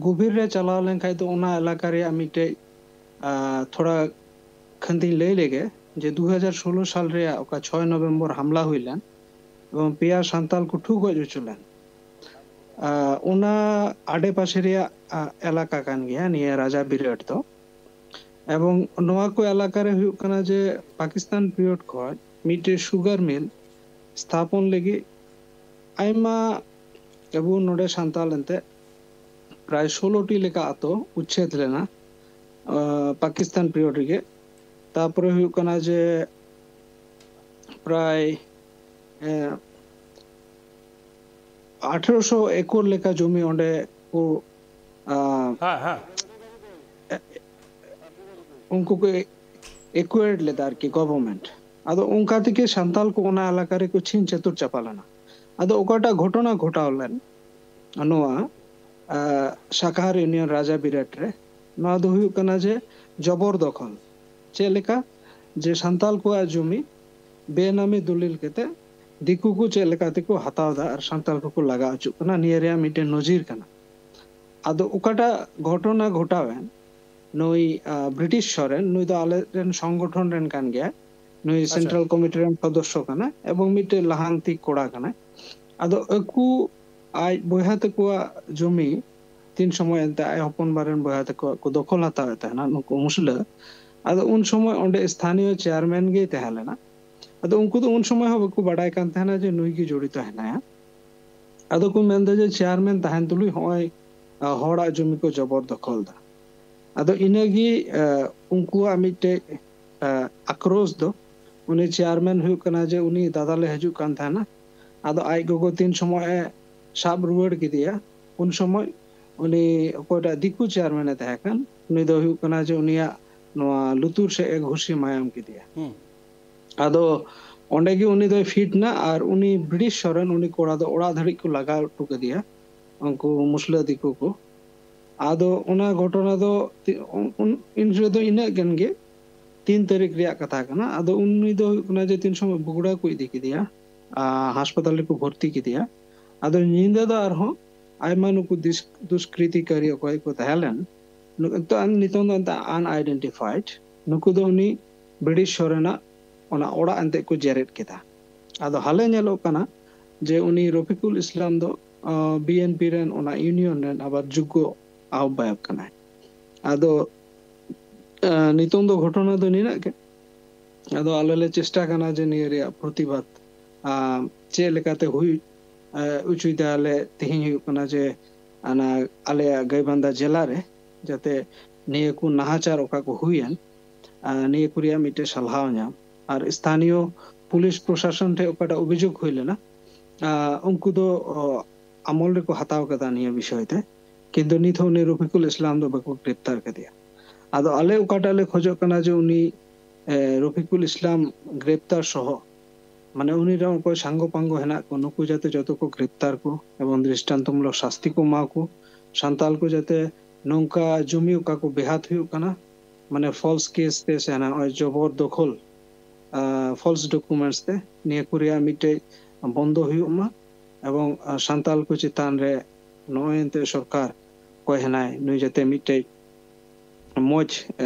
ᱜᱩᱵᱷᱤᱨ ᱨᱮ ᱪᱟᱞᱟᱣ ᱞᱮᱱᱠᱷᱟᱱ ᱫᱚ ᱚᱱᱟ ᱮᱞᱟᱠᱟ ᱨᱮᱭᱟᱜ ᱢᱤᱫᱴᱮᱡ ᱛᱷᱚᱲᱟ ᱠᱷᱟᱹᱱᱫᱤᱧ ᱞᱟᱹᱭ ᱞᱮᱜᱮ, ᱡᱮ ᱫᱩ ᱦᱟᱡᱟᱨ ᱥᱳᱞᱳ ᱥᱟᱞ ᱨᱮᱭᱟᱜ ᱚᱠᱟ ᱪᱷᱚᱭ ᱱᱚᱵᱷᱮᱢᱵᱚᱨ ᱦᱟᱢᱞᱟ ᱦᱩᱭ ᱞᱮᱱ ᱮᱵᱚᱝ ᱯᱮᱭᱟ ᱥᱟᱱᱛᱟᱞ ᱠᱚ ᱴᱷᱩ ᱜᱚᱡ ᱦᱚᱪᱚ ᱞᱮᱱ, ᱚᱱᱟ ᱟᱰᱮᱯᱟᱥᱮ ᱨᱮᱭᱟᱜ ᱮᱞᱟᱠᱟ ᱠᱟᱱ ᱜᱮᱭᱟ ᱱᱤᱭᱟᱹ ᱨᱟᱡᱟ ᱵᱤᱨᱟᱹᱴ ᱫᱚ᱾ ᱮᱵᱚᱝ ᱱᱚᱣᱟ ᱠᱚ ᱮᱞᱟᱠᱟ ᱨᱮ ᱦᱩᱭᱩᱜ ᱠᱟᱱᱟ ᱡᱮ ᱯᱟᱠᱤᱥᱛᱟᱱ ᱯᱤᱨᱤᱭᱚᱰ ᱠᱷᱚᱱ ᱢᱤᱫᱴᱮᱡ ᱥᱩᱜᱟᱨ ᱢᱤᱞ ᱥᱛᱷᱟᱯᱚᱱ ᱞᱟᱹᱜᱤᱫ ᱟᱭᱢᱟ ᱟᱵᱚ ᱱᱚᱰᱮ ᱥᱟᱱᱛᱟᱞ ᱮᱱᱛᱮ ᱯᱨᱟᱭ ᱥᱳᱞᱳ ᱴᱤ ᱞᱮᱠᱟ ᱟᱛᱳ ᱩᱪᱪᱷᱮᱫ ᱞᱮᱱᱟ ᱯᱟᱠᱤᱥᱛᱟᱱ ᱯᱤᱨᱤᱭᱚᱰ ᱨᱮᱜᱮ᱾ ᱛᱟᱨᱯᱚᱨᱮ ᱦᱩᱭᱩᱜ ᱠᱟᱱᱟ ᱡᱮ ᱯᱨᱟᱭ ᱟᱴᱷᱨᱚᱥᱚ ᱮᱠᱚᱨ ᱞᱮᱠᱟ ᱡᱚᱢᱤ ᱚᱸᱰᱮ ᱠᱚ ᱦᱮᱸ ᱦᱮᱸ ᱩᱱᱠᱩ ᱠᱚ ᱮᱠᱩᱭᱟᱨᱰ ᱞᱮᱫᱟ ᱟᱨᱠᱤ ᱜᱚᱵᱷᱚᱨᱱᱢᱮᱱᱴ᱾ ᱟᱫᱚ ᱚᱱᱠᱟ ᱛᱮᱜᱮ ᱥᱟᱱᱛᱟᱞ ᱠᱚ ᱚᱱᱟ ᱮᱞᱟᱠᱟ ᱨᱮᱠᱚ ᱪᱷᱤᱝ ᱪᱷᱟᱹᱛᱩᱨ ᱪᱟᱯᱟ ᱞᱮᱱᱟ᱾ ᱟᱫᱚ ᱚᱠᱟᱴᱟᱜ ᱜᱷᱚᱴᱚᱱᱟ ᱜᱷᱚᱴᱟᱣ ᱞᱮᱱ ᱱᱚᱣᱟ ᱥᱟᱠᱟᱦᱟᱨ ᱤᱭᱩᱱᱤᱭᱚᱱ ᱨᱟᱡᱟ ᱵᱤᱨᱟᱴ ᱨᱮ, ᱱᱚᱣᱟ ᱫᱚ ᱦᱩᱭᱩᱜ ᱠᱟᱱᱟ ᱡᱮ ᱡᱚᱵᱚᱨ ᱫᱚᱠᱷᱚᱞ᱾ ᱪᱮᱫ ᱞᱮᱠᱟ ᱡᱮ ᱥᱟᱱᱛᱟᱞ ᱠᱚᱣᱟᱜ ᱡᱚᱢᱤ ᱵᱮᱱᱟᱢᱤ ᱫᱚᱞᱤᱞ ᱠᱟᱛᱮ ᱫᱤᱠᱩ ᱠᱚ ᱪᱮᱫ ᱞᱮᱠᱟ ᱛᱮᱠᱚ ᱦᱟᱛᱟᱣ ᱮᱫᱟ ᱟᱨ ᱥᱟᱱᱛᱟᱞ ᱠᱚᱠᱚ ᱞᱟᱜᱟ ᱦᱚᱪᱚᱜ ᱠᱟᱱᱟ, ᱱᱤᱭᱟᱹ ᱨᱮᱭᱟᱜ ᱢᱤᱫᱴᱮᱱ ᱱᱚᱡᱤᱨ ᱠᱟᱱᱟ᱾ ᱟᱫᱚ ᱚᱠᱟᱴᱟᱜ ᱜᱷᱚᱴᱚᱱᱟ ᱜᱷᱚᱴᱟᱣᱮᱱ, ᱱᱩᱭ ᱵᱨᱤᱴᱤᱥ ᱥᱚᱨᱮᱱ, ᱱᱩᱭ ᱫᱚ ᱟᱞᱮ ᱨᱮᱱ ᱥᱚᱝᱜᱚᱴᱷᱚᱱ ᱨᱮᱱ ᱠᱟᱱ ᱜᱮᱭᱟᱭ, ᱱᱩᱭ ᱥᱮᱱᱴᱨᱟᱞ ᱠᱚᱢᱤᱴᱤ ᱨᱮᱱ ᱥᱚᱫᱚᱥᱥᱚ ᱠᱟᱱᱟᱭ ᱮᱵᱚᱝ ᱢᱤᱫᱴᱮᱡ ᱞᱟᱦᱟᱱᱛᱤ ᱠᱚᱲᱟ ᱠᱟᱱᱟᱭ᱾ ᱟᱫᱚ ᱟᱠᱚ ᱟᱡ ᱵᱚᱭᱦᱟ ᱛᱟᱠᱚᱣᱟᱜ ᱡᱚᱢᱤ ᱛᱤᱱ ᱥᱚᱢᱚᱭ ᱮᱱᱛᱮ ᱟᱡ ᱦᱚᱯᱚᱱ ᱵᱟ ᱨᱮᱱ ᱵᱚᱭᱦᱟ ᱛᱟᱠᱚᱣᱟᱜ ᱠᱚ ᱫᱚᱠᱷᱚᱞ ᱦᱟᱛᱟᱣᱮᱫ ᱛᱟᱦᱮᱱᱟ ᱱᱩᱠᱩ ᱢᱩᱥᱞᱟᱹ᱾ ᱟᱫᱚ ᱩᱱ ᱥᱚᱢᱚᱭ ᱚᱸᱰᱮ ᱥᱛᱷᱟᱱᱤᱭᱚ ᱪᱮᱭᱟᱨᱢᱮᱱ ᱜᱮᱭ ᱛᱟᱦᱮᱸ ᱞᱮᱱᱟ᱾ ᱟᱫᱚ ᱩᱱᱠᱩ ᱫᱚ ᱩᱱ ᱥᱚᱢᱚᱭ ᱦᱚᱸ ᱵᱟᱠᱚ ᱵᱟᱰᱟᱭ ᱠᱟᱱ ᱛᱟᱦᱮᱱᱟ ᱡᱮ ᱱᱩᱭ ᱜᱮ ᱡᱚᱲᱤᱛᱚ ᱦᱮᱱᱟᱭᱟ᱾ ᱟᱫᱚ ᱠᱚ ᱢᱮᱱᱫᱟ ᱡᱮ ᱪᱮᱭᱟᱨᱢᱮᱱ ᱛᱟᱦᱮᱱ ᱛᱩᱞᱩᱡ ᱦᱚᱸᱜᱼᱚᱭ ᱦᱚᱲᱟᱜ ᱡᱚᱢᱤ ᱠᱚ ᱡᱚᱵᱚᱨ ᱫᱚᱠᱷᱚᱞ ᱫᱟ᱾ ᱟᱫᱚ ᱤᱱᱟᱹᱜᱮ ᱩᱱᱠᱩᱣᱟᱜ ᱢᱤᱫᱴᱮᱡ ᱟᱠᱨᱳᱥ ᱫᱚ᱾ ᱩᱱᱤ ᱪᱮᱭᱟᱨᱢᱮᱱ ᱦᱩᱭᱩᱜ ᱠᱟᱱᱟ ᱡᱮ ᱩᱱᱤ ᱫᱟᱫᱟᱞᱮ ᱦᱤᱡᱩᱜ ᱠᱟᱱ ᱛᱟᱦᱮᱱᱟ, ᱟᱫᱚ ᱟᱡ ᱜᱚᱜᱚ ᱛᱤᱱ ᱥᱚᱢᱚᱭ ᱮ ᱥᱟᱵ ᱨᱩᱣᱟᱹᱲ ᱠᱮᱫᱮᱭᱟ, ᱩᱱ ᱥᱚᱢᱚᱭ ᱩᱱᱤ ᱚᱠᱚᱭᱴᱟᱜ ᱫᱤᱠᱩ ᱪᱮᱭᱟᱨᱢᱮᱱ ᱮ ᱛᱟᱦᱮᱸ ᱠᱟᱱ, ᱩᱱᱤ ᱫᱚ ᱦᱩᱭᱩᱜ ᱠᱟᱱᱟ ᱡᱮ ᱩᱱᱤᱭᱟᱜ ᱱᱚᱣᱟ ᱞᱩᱛᱩᱨ ᱥᱮᱫ ᱮ ᱜᱷᱩᱥᱤ ᱢᱟᱭᱟᱢ ᱠᱮᱫᱮᱭᱟ᱾ ᱟᱫᱚ ᱚᱸᱰᱮ ᱜᱮ ᱩᱱᱤ ᱫᱚᱭ ᱯᱷᱤᱴ ᱱᱟ, ᱟᱨ ᱩᱱᱤ ᱵᱨᱤᱴᱤᱥ ᱥᱚᱨᱮᱱ, ᱩᱱᱤ ᱠᱚᱲᱟ ᱫᱚ ᱚᱲᱟᱜ ᱫᱷᱟᱹᱨᱤᱡ ᱠᱚ ᱞᱟᱜᱟ ᱦᱚᱴᱚ ᱠᱟᱫᱮᱭᱟ ᱩᱱᱠᱩ ᱢᱩᱥᱞᱟᱹ ᱫᱤᱠᱩ ᱠᱚ᱾ ᱟᱫᱚ ᱚᱱᱟ ᱜᱷᱚᱴᱚᱱᱟ ᱫᱚ ᱛᱤ-, ᱩᱱ, ᱩᱱ, ᱤᱱ ᱨᱮᱫᱚ ᱤᱱᱟᱹᱜ ᱜᱟᱱ ᱜᱮ, ᱛᱤᱱ ᱛᱟᱹᱨᱤᱠᱷ ᱨᱮᱭᱟᱜ ᱠᱟᱛᱷᱟ ᱠᱟᱱᱟ᱾ ᱟᱫᱚ ᱩᱱᱤ ᱫᱚ ᱦᱩᱭᱩᱜ ᱠᱟᱱᱟ ᱡᱮ ᱛᱤᱱ ᱥᱚᱢᱚᱭ ᱵᱩᱜᱲᱟ ᱠᱚ ᱤᱫᱤ ᱠᱮᱫᱮᱭᱟ, ᱟᱨ ᱦᱟᱥᱯᱟᱛᱟᱞ ᱨᱮᱠᱚ ᱵᱷᱚᱨᱛᱤ ᱠᱮᱫᱮᱭᱟ᱾ ᱟᱫᱚ ᱧᱤᱫᱟᱹ ᱫᱚ ᱟᱨᱦᱚᱸ ᱟᱭᱢᱟ ᱱᱩᱠᱩ ᱫᱤᱥ-, ᱫᱩᱥᱠᱨᱤᱛᱤᱠᱟᱨᱤ ᱚᱠᱚᱭ ᱠᱚ ᱛᱟᱦᱮᱸ ᱞᱮᱱ, ᱱᱩ-, ᱱᱤᱛᱚᱜ ᱟᱱ-, ᱱᱤᱛᱚᱝ ᱫᱚ ᱮᱱᱛᱮ ᱟᱱᱟᱭᱰᱮᱱᱴᱤᱯᱷᱟᱭᱤᱰ, ᱱᱩᱠᱩ ᱫᱚ ᱩᱱᱤ ᱵᱨᱤᱴᱤᱥ ᱥᱚᱨᱮᱱᱟᱜ ᱚᱱᱟ ᱚᱲᱟᱜ ᱮᱱᱛᱮ ᱠᱚ ᱡᱮᱨᱮᱫ ᱠᱮᱫᱟ᱾ ᱟᱫᱚ ᱦᱟᱞᱮ ᱧᱮᱞᱚᱜ ᱠᱟᱱᱟ ᱡᱮ ᱩᱱᱤ ᱨᱚᱯᱷᱤᱠᱩᱞ ᱤᱥᱞᱟᱢ ᱫᱚ ᱵᱤ ᱮᱱ ᱯᱤ ᱨᱮᱱ ᱚᱱᱟ ᱤᱭᱩᱱᱤᱭᱚᱱ ᱨᱮᱱ ᱟᱵᱟᱨ ᱡᱳᱜᱽᱜᱚ ᱟᱦᱵᱟᱭᱚᱠ ᱠᱟᱱᱟᱭ᱾ ᱟᱫᱚ ᱱᱤᱛᱚᱝ ᱫᱚ ᱜᱷᱚᱴᱚᱱᱟ ᱫᱚ ᱱᱤᱱᱟᱹᱜ ᱜᱮ᱾ ᱟᱫᱚ ᱟᱞᱮ ᱞᱮ ᱪᱮᱥᱴᱟ ᱠᱟᱱᱟ ᱡᱮ ᱱᱤᱭᱟᱹ ᱨᱮᱭᱟᱜ ᱯᱨᱚᱛᱤᱵᱟᱫ ᱪᱮᱫ ᱞᱮᱠᱟᱛᱮ ᱦᱩᱭ ᱚᱪᱚᱭᱮᱫᱟ ᱞᱮ᱾ ᱛᱮᱦᱮᱧ ᱦᱩᱭᱩᱜ ᱠᱟᱱᱟ ᱡᱮ ᱚᱱᱟ ᱟᱞᱮᱭᱟᱜ ᱜᱟᱭᱵᱟᱱᱫᱟ ᱡᱮᱞᱟ ᱨᱮ ᱡᱟᱛᱮ ᱱᱤᱭᱟᱹ ᱠᱚ ᱱᱟᱦᱟᱪᱟᱨ ᱚᱠᱟ ᱠᱚ ᱦᱩᱭᱮᱱ, ᱱᱤᱭᱟᱹ ᱠᱚ ᱨᱮᱭᱟᱜ ᱢᱤᱫᱴᱮᱡ ᱥᱟᱞᱦᱟᱣ ᱧᱟᱢ, ᱟᱨ ᱥᱛᱷᱟᱱᱤᱭᱚ ᱯᱩᱞᱤᱥ ᱯᱨᱚᱥᱟᱥᱚᱱ ᱴᱷᱮᱱ ᱚᱠᱟᱴᱟᱜ ᱚᱵᱷᱤᱡᱳᱜᱽ ᱦᱩᱭ ᱞᱮᱱᱟ, ᱩᱱᱠᱩ ᱫᱚ ᱟᱢᱚᱞ ᱨᱮᱠᱚ ᱦᱟᱛᱟᱣ ᱠᱟᱫᱟ ᱱᱤᱭᱟᱹ ᱵᱤᱥᱚᱭ ᱛᱮ, ᱠᱤᱱᱛᱩ ᱱᱤᱛ ᱦᱚᱸ ᱩᱱᱤ ᱨᱚᱯᱷᱤᱠᱩᱞ ᱤᱥᱞᱟᱢ ᱫᱚ ᱵᱟᱠᱚ ᱜᱨᱮᱯᱛᱟᱨ ᱠᱟᱫᱮᱭᱟ᱾ ᱟᱫᱚ ᱟᱞᱮ ᱚᱠᱟᱴᱟᱜ ᱞᱮ ᱠᱷᱚᱡᱚᱜ ᱠᱟᱱᱟ ᱡᱮ ᱩᱱᱤ ᱨᱚᱯᱷᱤᱠᱩᱞ ᱤᱥᱞᱟᱢ ᱜᱨᱮᱯᱛᱟᱨ ᱥᱚᱦᱚ, ᱢᱟᱱᱮ ᱩᱱᱤ ᱨᱮᱱ ᱚᱠᱚᱭ ᱥᱟᱝᱜᱚ ᱯᱟᱝᱜᱚ ᱦᱮᱱᱟᱜ ᱠᱚ, ᱱᱩᱠᱩ ᱡᱟᱛᱮ ᱡᱚᱛᱚ ᱠᱚ ᱜᱨᱮᱯᱛᱟᱨ ᱠᱚ ᱮᱵᱚᱝ ᱫᱨᱤᱥᱴᱟᱱᱛᱚᱢᱩᱞᱚᱠ ᱥᱟᱥᱛᱤ ᱠᱚ ᱮᱢᱟ ᱠᱚ᱾ ᱥᱟᱱᱛᱟᱞ ᱠᱚ ᱡᱟᱛᱮ ᱱᱚᱝᱠᱟ ᱡᱩᱢᱤ ᱚᱠᱟ ᱠᱚ ᱵᱮᱦᱟᱛ ᱦᱩᱭᱩᱜ ᱠᱟᱱᱟ, ᱢᱟᱱᱮ ᱯᱷᱚᱞᱥ ᱠᱮᱥ ᱛᱮ ᱥᱮ ᱱᱚᱜᱼᱚᱭ ᱡᱚᱵᱚᱨ ᱫᱚᱠᱷᱚᱞ, ᱯᱷᱚᱞᱥ ᱰᱚᱠᱩᱢᱮᱱᱴᱥ ᱛᱮ, ᱱᱤᱭᱟᱹ ᱠᱚ ᱨᱮᱭᱟᱜ ᱢᱤᱫᱴᱮᱡ ᱵᱚᱱᱫᱚ ᱦᱩᱭᱩᱜ ᱢᱟ᱾ ᱮᱵᱚᱝ ᱥᱟᱱᱛᱟᱞ ᱠᱚ ᱪᱮᱛᱟᱱ ᱨᱮ ᱱᱚᱜᱼᱚᱭ ᱮᱱᱛᱮ ᱥᱚᱨᱠᱟᱨ ᱚᱠᱚᱭ ᱦᱮᱱᱟᱭ, ᱱᱩᱭ ᱡᱟᱛᱮ ᱢᱤᱫᱴᱮᱡ ᱢᱚᱡᱽ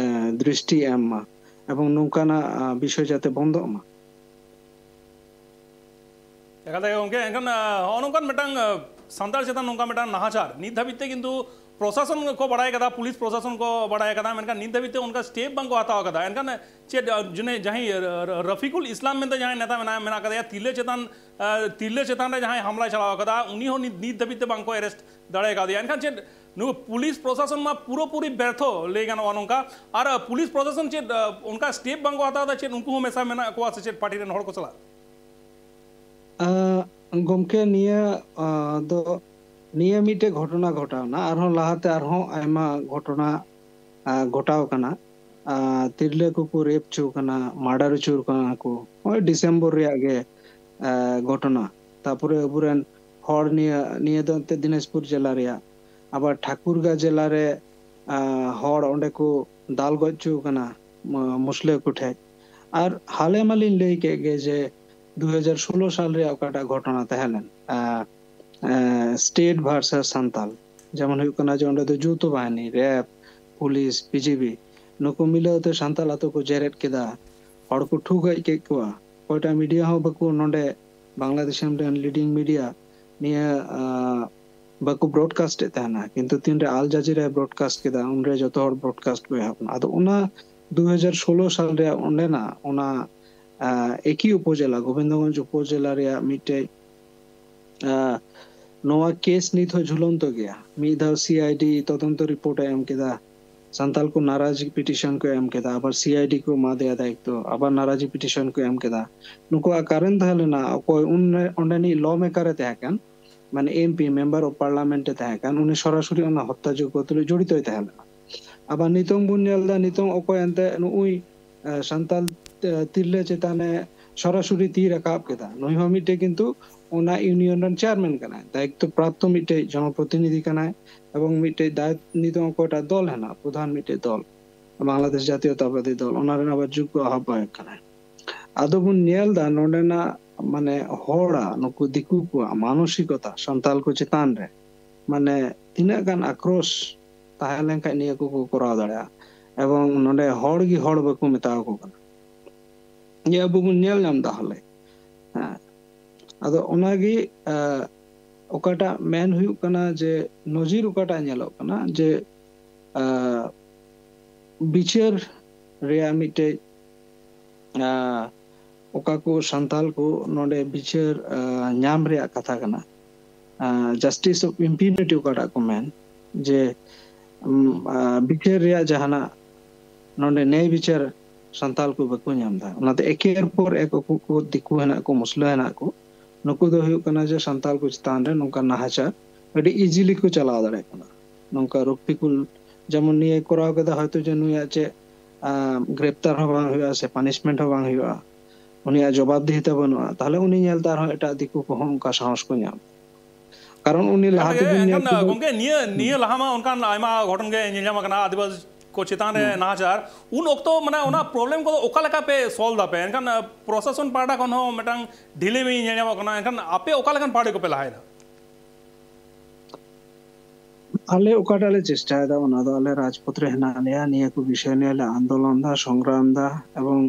ᱫᱨᱤᱥᱴᱤ ᱮᱢ ᱢᱟ ᱮᱵᱚᱝ ᱱᱚᱝᱠᱟᱱᱟᱜ ᱵᱤᱥᱚᱭ ᱡᱟᱛᱮ ᱵᱚᱱᱫᱚᱜ ᱢᱟ᱾ ᱮᱠᱟᱞ ᱛᱮᱜᱮ ᱜᱚᱢᱠᱮ, ᱮᱱᱠᱷᱟᱱ ᱱᱚᱜᱼᱚ ᱱᱚᱝᱠᱟᱱ ᱢᱤᱫᱴᱟᱝ ᱥᱟᱱᱛᱟᱲ ᱪᱮᱛᱟᱱ ᱱᱚᱝᱠᱟ ᱢᱤᱫᱴᱟᱝ ᱱᱟᱦᱟᱪᱟᱨ ᱱᱤᱛ ᱫᱷᱟᱹᱵᱤᱡ ᱛᱮ ᱠᱤᱱᱛᱩ ᱯᱨᱚᱥᱟᱥᱚᱱ ᱠᱚ ᱵᱟᱲᱟᱭ ᱠᱟᱫᱟ, ᱯᱩᱞᱤᱥ ᱯᱨᱚᱥᱟᱥᱚᱱ ᱠᱚ ᱵᱟᱲᱟᱭ ᱠᱟᱫᱟ, ᱢᱮᱱᱠᱷᱟᱱ ᱱᱤᱛ ᱫᱷᱟᱹᱵᱤᱡ ᱛᱮ ᱚᱱᱠᱟ ᱥᱴᱮᱯ ᱵᱟᱝ ᱠᱚ ᱦᱟᱛᱟᱣ ᱠᱟᱫᱟ᱾ ᱮᱱᱠᱷᱟᱱ ᱪᱮᱫ ᱡᱩᱱᱮ ᱡᱟᱦᱟᱸᱭ ᱨᱚᱯᱷᱤᱠᱩᱞ ᱤᱥᱞᱟᱢ ᱢᱮᱱᱛᱮ ᱡᱟᱦᱟᱸᱭ ᱱᱮᱛᱟ ᱢᱮᱱᱟᱭ, ᱢᱮᱱᱟᱜ ᱠᱟᱫᱮᱭᱟ, ᱛᱤᱨᱞᱟᱹ ᱪᱮᱛᱟᱱ ᱛᱤᱨᱞᱟᱹ ᱪᱮᱛᱟᱱ ᱨᱮ ᱡᱟᱦᱟᱸᱭ ᱦᱟᱢᱞᱟᱭ ᱪᱟᱞᱟᱣ ᱠᱟᱫᱟ, ᱩᱱᱤ ᱦᱚᱸ ᱱᱤᱛ ᱫᱷᱟᱹᱵᱤᱡ ᱛᱮ ᱵᱟᱝ ᱠᱚ ᱮᱨᱮᱥᱴ ᱫᱟᱲᱮ ᱠᱟᱫᱮᱭᱟ᱾ ᱮᱱᱠᱷᱟᱱ ᱪᱮᱫ ᱱᱩᱠᱩ ᱯᱩᱞᱤᱥ ᱯᱨᱚᱥᱟᱥᱚᱱ ᱢᱟ ᱯᱩᱨᱟᱹᱯᱩᱨᱤ ᱵᱮᱨᱛᱷᱚ ᱞᱟᱹᱭ ᱜᱟᱱᱚᱜᱼᱟ ᱱᱚᱝᱠᱟ᱾ ᱟᱨ ᱯᱩᱞᱤᱥ ᱯᱨᱚᱥᱟᱥᱚᱱ ᱪᱮᱫ ᱚᱱᱠᱟ ᱥᱴᱮᱯ ᱵᱟᱝ ᱠᱚ ᱦᱟᱛᱟᱣ ᱮᱫᱟ? ᱪᱮᱫ ᱩᱱᱠᱩ ᱦᱚᱸ ᱢᱮᱥᱟ ᱢᱮᱱᱟᱜ ᱠᱚᱣᱟ ᱥᱮ ᱪᱮᱫ ᱯᱟᱨᱴᱤ ᱨᱮᱱ ᱦᱚᱲ ᱠᱚ ᱥᱟᱞᱟᱜ? ᱜᱚᱢᱠᱮ, ᱱᱤᱭᱟᱹ ᱫᱚ ᱱᱤᱭᱟᱹ ᱢᱤᱫᱴᱮᱡ ᱜᱷᱚᱴᱚᱱᱟ ᱜᱷᱚᱴᱟᱣᱱᱟ᱾ ᱟᱨᱦᱚᱸ ᱞᱟᱦᱟᱛᱮ ᱟᱨᱦᱚᱸ ᱟᱭᱢᱟ ᱜᱷᱚᱴᱚᱱᱟ ᱜᱷᱚᱴᱟᱣ ᱠᱟᱱᱟ᱾ ᱛᱤᱨᱞᱟᱹ ᱠᱚᱠᱚ ᱨᱮᱯ ᱦᱚᱪᱚ ᱠᱟᱱᱟ, ᱢᱟᱨᱰᱟᱨ ᱦᱚᱪᱚ ᱠᱟᱱᱟ ᱠᱚ᱾ ᱱᱚᱜᱼᱚᱭ ᱰᱤᱥᱮᱢᱵᱚᱨ ᱨᱮᱭᱟᱜ ᱜᱮ ᱜᱷᱚᱴᱚᱱᱟ᱾ ᱛᱟᱯᱚᱨᱮ ᱟᱵᱚᱨᱮᱱ ᱦᱚᱲ, ᱱᱤᱭᱟᱹ ᱱᱤᱭᱟᱹ ᱫᱚ ᱮᱱᱛᱮ ᱫᱤᱱᱟᱡᱽᱯᱩᱨ ᱡᱮᱞᱟ ᱨᱮᱭᱟᱜ᱾ ᱟᱵᱟᱨ ᱴᱷᱟᱠᱩᱨᱜᱟ ᱡᱮᱞᱟ ᱨᱮ ᱦᱚᱲ ᱚᱸᱰᱮ ᱠᱚ ᱫᱟᱞ ᱜᱚᱡ ᱦᱚᱪᱚ ᱠᱟᱱᱟ ᱢᱩᱥᱞᱟᱹ ᱠᱚ ᱴᱷᱮᱡ᱾ ᱟᱨ ᱦᱟᱞᱮ ᱢᱟᱞᱤᱧ ᱞᱟᱹᱭ ᱠᱮᱫ ᱜᱮ ᱡᱮ ᱫᱩ ᱦᱟᱡᱟᱨ ᱥᱳᱞᱳ ᱥᱟᱞ ᱨᱮᱭᱟᱜ ᱚᱠᱟᱴᱟᱜ ᱜᱷᱚᱴᱚᱱᱟ ᱛᱟᱦᱮᱸ ᱞᱮᱱ, ᱥᱴᱮᱴ ᱵᱷᱟᱨᱥᱟᱥ ᱥᱟᱱᱛᱟᱞ, ᱡᱮᱢᱚᱱ ᱦᱩᱭᱩᱜ ᱠᱟᱱᱟ ᱡᱮ ᱚᱸᱰᱮ ᱫᱚ ᱡᱳᱣᱛᱷᱚ ᱵᱟᱦᱤᱱᱤ, ᱨᱮᱯ, ᱯᱩᱞᱤᱥ, ᱵᱤᱡᱮᱯᱤ, ᱱᱩᱠᱩ ᱢᱤᱞᱟᱹᱣ ᱛᱮ ᱥᱟᱱᱛᱟᱞ ᱟᱛᱳ ᱠᱚ ᱡᱮᱨᱮᱫ ᱠᱮᱫᱟ, ᱦᱚᱲ ᱠᱚ ᱴᱷᱩ ᱜᱚᱡ ᱠᱮᱫ ᱠᱚᱣᱟ᱾ ᱚᱠᱚᱭᱴᱟᱜ ᱢᱤᱰᱤᱭᱟ ᱦᱚᱸ ᱵᱟᱠᱚ, ᱱᱚᱰᱮ ᱵᱟᱝᱞᱟᱫᱮᱥ ᱨᱮᱱ ᱞᱤᱰᱤᱝ ᱢᱤᱰᱤᱭᱟ ᱱᱤᱭᱟᱹ ᱵᱟᱠᱚ ᱵᱨᱚᱰᱠᱟᱥᱴ ᱮᱫ ᱛᱟᱦᱮᱱᱟ, ᱠᱤᱱᱛᱩ ᱛᱤᱱᱨᱮ ᱟᱞ ᱡᱟᱡᱤᱨᱟᱭ ᱵᱨᱚᱰᱠᱟᱥᱴ ᱠᱮᱫᱟ, ᱩᱱᱨᱮ ᱡᱚᱛᱚ ᱦᱚᱲ ᱵᱨᱚᱰᱠᱟᱥᱴ ᱠᱚ ᱮᱦᱚᱵ ᱮᱱᱟ᱾ ᱟᱫᱚ ᱚᱱᱟ ᱫᱩ ᱦᱟᱡᱟᱨ ᱥᱳᱞᱳ ᱥᱟᱞ ᱨᱮᱭᱟᱜ ᱚᱸᱰᱮᱱᱟᱜ ᱚᱱᱟ ᱮᱠᱤ ᱩᱯᱚᱡᱮᱞᱟ, ᱜᱳᱵᱤᱱᱫᱚᱜᱚᱸᱡᱽ ᱩᱯᱚᱡᱮᱞᱟ ᱨᱮᱭᱟᱜ ᱢᱤᱫᱴᱮᱡ ᱱᱚᱣᱟ ᱠᱮᱥ ᱱᱤᱛ ᱦᱚᱸ ᱡᱷᱩᱞᱚᱱᱛᱚ ᱜᱮᱭᱟ᱾ ᱢᱤᱫ ᱫᱷᱟᱣ ᱥᱤ ᱟᱭ ᱰᱤ ᱛᱚᱫᱚᱱᱛᱚ ᱨᱤᱯᱳᱨᱴ ᱮ ᱮᱢ ᱠᱮᱫᱟ, ᱥᱟᱱᱛᱟᱞ ᱠᱚ ᱱᱟᱨᱟᱡᱤ ᱯᱤᱴᱤᱥᱚᱱ ᱠᱚ ᱮᱢ ᱠᱮᱫᱟ, ᱟᱵᱟᱨ ᱥᱤ ᱟᱭ ᱰᱤ ᱠᱚ ᱮᱢᱟ ᱫᱮᱭᱟ ᱫᱟᱭᱤᱛᱛᱚ, ᱟᱵᱟᱨ ᱱᱟᱨᱟᱡᱤ ᱯᱤᱴᱤᱥᱚᱱ ᱠᱚ ᱮᱢ ᱠᱮᱫᱟ᱾ ᱱᱩᱠᱩᱣᱟᱜ ᱠᱟᱨᱚᱱ ᱛᱟᱦᱮᱸ ᱞᱮᱱᱟ, ᱚᱠᱚᱭ ᱩᱱ ᱚᱸᱰᱮᱱᱤᱡ ᱞᱚ ᱢᱮᱠᱟᱨ ᱮ ᱛᱟᱦᱮᱸ ᱠᱟᱱ, ᱢᱟᱱᱮ M P, member of parliament ᱮ ᱛᱟᱦᱮᱸ ᱠᱟᱱ, ᱩᱱᱤ ᱥᱚᱨᱟᱥᱚᱨᱤ ᱚᱱᱟ ᱦᱚᱛᱛᱟ ᱡᱚᱜᱽᱜᱚ ᱛᱩᱞᱩᱡ ᱡᱚᱲᱤᱛᱚᱭ ᱛᱟᱦᱮᱸ ᱞᱮᱱᱟ᱾ ᱟᱵᱟᱨ ᱱᱤᱛᱚᱝ ᱵᱚᱱ ᱧᱮᱞ ᱮᱫᱟ, ᱱᱤᱛᱚᱝ ᱚᱠᱚᱭ ᱮᱱᱛᱮ ᱱᱩᱜᱼᱩᱭ ᱥᱟᱱᱛᱟᱞ ᱛᱤᱨᱞᱟᱹ ᱪᱮᱛᱟᱱ ᱮ ᱥᱚᱨᱟᱥᱚᱨᱤ ᱛᱤ ᱨᱟᱠᱟᱵ ᱠᱮᱫᱟ, ᱱᱩᱭ ᱦᱚᱸ ᱢᱤᱫᱴᱮᱡ ᱠᱤᱱᱛᱩ ᱚᱱᱟ ᱤᱭᱩᱱᱤᱭᱚᱱ ᱨᱮᱱ ᱪᱮᱭᱟᱨᱢᱮᱱ ᱠᱟᱱᱟᱭ, ᱫᱟᱭᱤᱛᱛᱚ ᱯᱨᱟᱯᱛᱚ ᱢᱤᱫᱴᱮᱡ ᱡᱚᱱᱚᱯᱨᱚᱛᱤᱱᱤᱫᱷᱤ ᱠᱟᱱᱟᱭ, ᱮᱵᱚᱝ ᱢᱤᱫᱴᱮᱡ ᱫᱟᱭ-, ᱱᱤᱛᱚᱝ ᱚᱠᱚᱭᱴᱟᱜ ᱫᱚᱞ ᱦᱮᱱᱟᱜ, ᱯᱨᱚᱫᱷᱟᱱ ᱢᱤᱫᱴᱮᱡ ᱫᱚᱞ, ᱵᱟᱝᱞᱟᱫᱮᱥ ᱡᱟᱛᱤᱭᱚᱛᱟᱵᱟᱫᱤ ᱫᱚᱞ, ᱚᱱᱟ ᱨᱮᱱ ᱟᱵᱟᱨ ᱡᱩᱜᱽ ᱟᱦᱵᱟᱭᱚᱠ ᱠᱟᱱᱟᱭ᱾ ᱟᱫᱚ ᱵᱚᱱ ᱧᱮᱞ ᱮᱫᱟ ᱱᱚᱰᱮᱱᱟᱜ ᱢᱟᱱᱮ ᱦᱚᱲᱟᱜ, ᱱᱩᱠᱩ ᱫᱤᱠᱩ ᱠᱚᱣᱟᱜ ᱢᱟᱱᱚᱥᱤᱠᱚᱛᱟ ᱥᱟᱱᱛᱟᱞ ᱠᱚ ᱪᱮᱛᱟᱱ ᱨᱮ ᱢᱟᱱᱮ ᱛᱤᱱᱟᱹᱜ ᱜᱟᱱ ᱟᱠᱨᱳᱥ ᱛᱟᱦᱮᱸ ᱞᱮᱱᱠᱷᱟᱱ ᱱᱤᱭᱟᱹ ᱠᱚᱠᱚ ᱠᱚᱨᱟᱣ ᱫᱟᱲᱮᱭᱟᱜᱼᱟ᱾ ᱮᱵᱚᱝ ᱱᱚᱰᱮ ᱦᱚᱲ ᱜᱮ ᱦᱚᱲ ᱵᱟᱠᱚ ᱢᱮᱛᱟ ᱟᱠᱚ ᱠᱟᱱᱟ᱾ ᱱᱤᱭᱟᱹ ᱟᱵᱚ ᱵᱚᱱ ᱧᱮᱞ ᱧᱟᱢ ᱮᱫᱟ ᱦᱟᱞᱮ᱾ ᱦᱮᱸ, ᱟᱫᱚ ᱚᱱᱟᱜᱮ ᱚᱠᱟᱴᱟᱜ ᱢᱮᱱ ᱦᱩᱭᱩᱜ ᱠᱟᱱᱟ ᱡᱮ ᱱᱚᱡᱤᱨ ᱚᱠᱟᱴᱟᱜ ᱧᱮᱞᱚᱜ ᱠᱟᱱᱟ ᱡᱮ ᱵᱤᱪᱟᱹᱨ ᱨᱮᱭᱟᱜ ᱢᱤᱫᱴᱮᱡ ᱚᱠᱟ ᱠᱚ ᱥᱟᱱᱛᱟᱞ ᱠᱚ ᱱᱚᱰᱮ ᱵᱤᱪᱟᱹᱨ ᱧᱟᱢ ᱨᱮᱭᱟᱜ ᱠᱟᱛᱷᱟ ᱠᱟᱱᱟ, justice of impunity ᱚᱠᱟᱴᱟᱜ ᱠᱚ ᱢᱮᱱ, ᱡᱮ ᱩᱢ, ᱟ, ᱵᱤᱪᱟᱹᱨ ᱨᱮᱭᱟᱜ ᱡᱟᱦᱟᱱᱟᱜ ᱱᱚᱰᱮ ᱱᱮᱭ ᱵᱤᱪᱟᱹᱨ ᱥᱟᱱᱛᱟᱞ ᱠᱚ ᱵᱟᱠᱚ ᱧᱟᱢ ᱮᱫᱟ᱾ ᱚᱱᱟᱛᱮ ᱮᱠᱮᱨ ᱯᱚᱨ ᱮᱠ ᱩᱱᱠᱩ ᱠᱚ ᱫᱤᱠᱩ ᱦᱮᱱᱟᱜ ᱠᱚ, ᱢᱩᱥᱞᱟᱹ ᱦᱮᱱᱟᱜ ᱠᱚ, ᱱᱩᱠᱩ ᱫᱚ ᱦᱩᱭᱩᱜ ᱠᱟᱱᱟ ᱡᱮ ᱥᱟᱱᱛᱟᱞ ᱠᱚ ᱪᱮᱛᱟᱱ ᱨᱮ ᱱᱚᱝᱠᱟ ᱱᱟᱦᱟᱪᱟᱨ ᱟᱹᱰᱤ ᱤᱡᱤᱞᱤ ᱠᱚ ᱪᱟᱞᱟᱣ ᱫᱟᱲᱮᱭᱟᱜ ᱠᱟᱱᱟ᱾ ᱱᱚᱝᱠᱟ ᱨᱚᱠᱯᱷᱤᱠᱩᱞ ᱡᱮᱢᱚᱱ ᱱᱤᱭᱟᱹ ᱠᱚᱨᱟᱣ ᱠᱮᱫᱟ, ᱦᱚᱭᱛᱳ ᱡᱮ ᱱᱩᱭᱟᱜ ᱪᱮᱫ, ᱟ, ᱜᱨᱮᱯᱛᱟᱨ ᱦᱚᱸ ᱵᱟᱝ ᱦᱩᱭᱩᱜᱼᱟ ᱥᱮ ᱯᱟᱱᱤᱥᱢᱮᱱᱴ ᱦᱚᱸ ᱵᱟᱝ ᱦᱩᱭᱩᱜᱼᱟ, ᱩᱱᱤᱭᱟᱜ ᱡᱚᱵᱟᱵᱫᱤᱦᱤᱛᱟ ᱵᱟᱹᱱᱩᱜᱼᱟ, ᱛᱟᱦᱞᱮ ᱩᱱᱤ ᱧᱮᱞᱛᱮ ᱟᱨᱦᱚᱸ ᱮᱴᱟᱜ ᱫᱤᱠᱩ ᱠᱚᱦᱚᱸ ᱚᱱᱠᱟ ᱥᱟᱦᱚᱥ ᱠᱚ ᱧᱟᱢ᱾ ᱠᱟᱨᱚᱱ ᱩᱱᱤ ᱞᱟᱦᱟ ᱮᱱᱠᱷᱟᱱ, ᱛᱮᱵᱚᱱ ᱧᱮᱞ ᱮᱱᱠᱷᱟᱱ, ᱠᱮᱫᱟ᱾ ᱜᱚᱝᱠᱮ, ᱱᱤᱭᱟᱹ, ᱦᱩᱸ᱾ ᱱᱤᱭᱟᱹ ᱞᱟᱦᱟ ᱢᱟ ᱚᱱᱠᱟᱱ ᱟᱭᱢᱟ ᱜᱷᱚᱴᱚᱱ ᱜᱮ ᱧᱮᱞ ᱧᱟᱢ ᱟᱠᱟᱱᱟ, ᱟᱹᱫᱤᱵᱟᱹᱥᱤ ᱠᱚ ᱪᱮᱛᱟᱱ ᱨᱮ ᱦᱩᱸ᱾ ᱱᱟᱦᱟᱪᱟᱨ᱾ ᱩᱱ ᱚᱠᱛᱚ, ᱢᱟᱱᱮ, ᱚᱱᱟ ᱯᱨᱚᱵᱞᱮᱢ ᱠᱚᱫᱚ ᱚᱠᱟ ᱞᱮᱠᱟ ᱯᱮ ᱥᱚᱞᱵᱷ ᱫᱟᱯᱮ? ᱮᱱᱠᱷᱟᱱ, ᱟ, ᱯᱨᱚᱥᱟᱥᱚᱱ ᱯᱟᱦᱴᱟ ᱠᱷᱚᱱ ᱦᱚᱸ ᱢᱤᱫᱴᱟᱝ ᱰᱷᱤᱞᱟᱹᱢᱤ ᱧᱮᱞ ᱧᱟᱢᱚᱜ ᱠᱟᱱᱟ, ᱮᱱᱠᱷᱟᱱ ᱟᱯᱮ ᱚᱠᱟ ᱞᱮᱠᱟᱱ ᱯᱟᱦᱴᱟ ᱠᱚᱯᱮ ᱞᱟᱦᱟᱭᱮᱫᱟ? ᱟᱞᱮ ᱚᱠᱟᱴᱟᱜ ᱞᱮ ᱪᱮᱥᱴᱟᱭᱮᱫᱟ, ᱚᱱᱟ ᱫᱚ ᱟᱞᱮ ᱨᱟᱡᱽᱯᱚᱛ ᱨᱮ ᱦᱮᱱᱟᱜ ᱞᱮᱭᱟ᱾ ᱱᱤᱭᱟᱹ ᱠᱚ ᱵᱤᱥᱚᱭ ᱱᱤᱭᱮ ᱞᱮ ᱟᱱᱫᱳᱞᱚᱱ ᱫᱟ, ᱥᱚᱝᱜᱨᱟᱢ ᱫᱟ, ᱮᱵᱚᱝ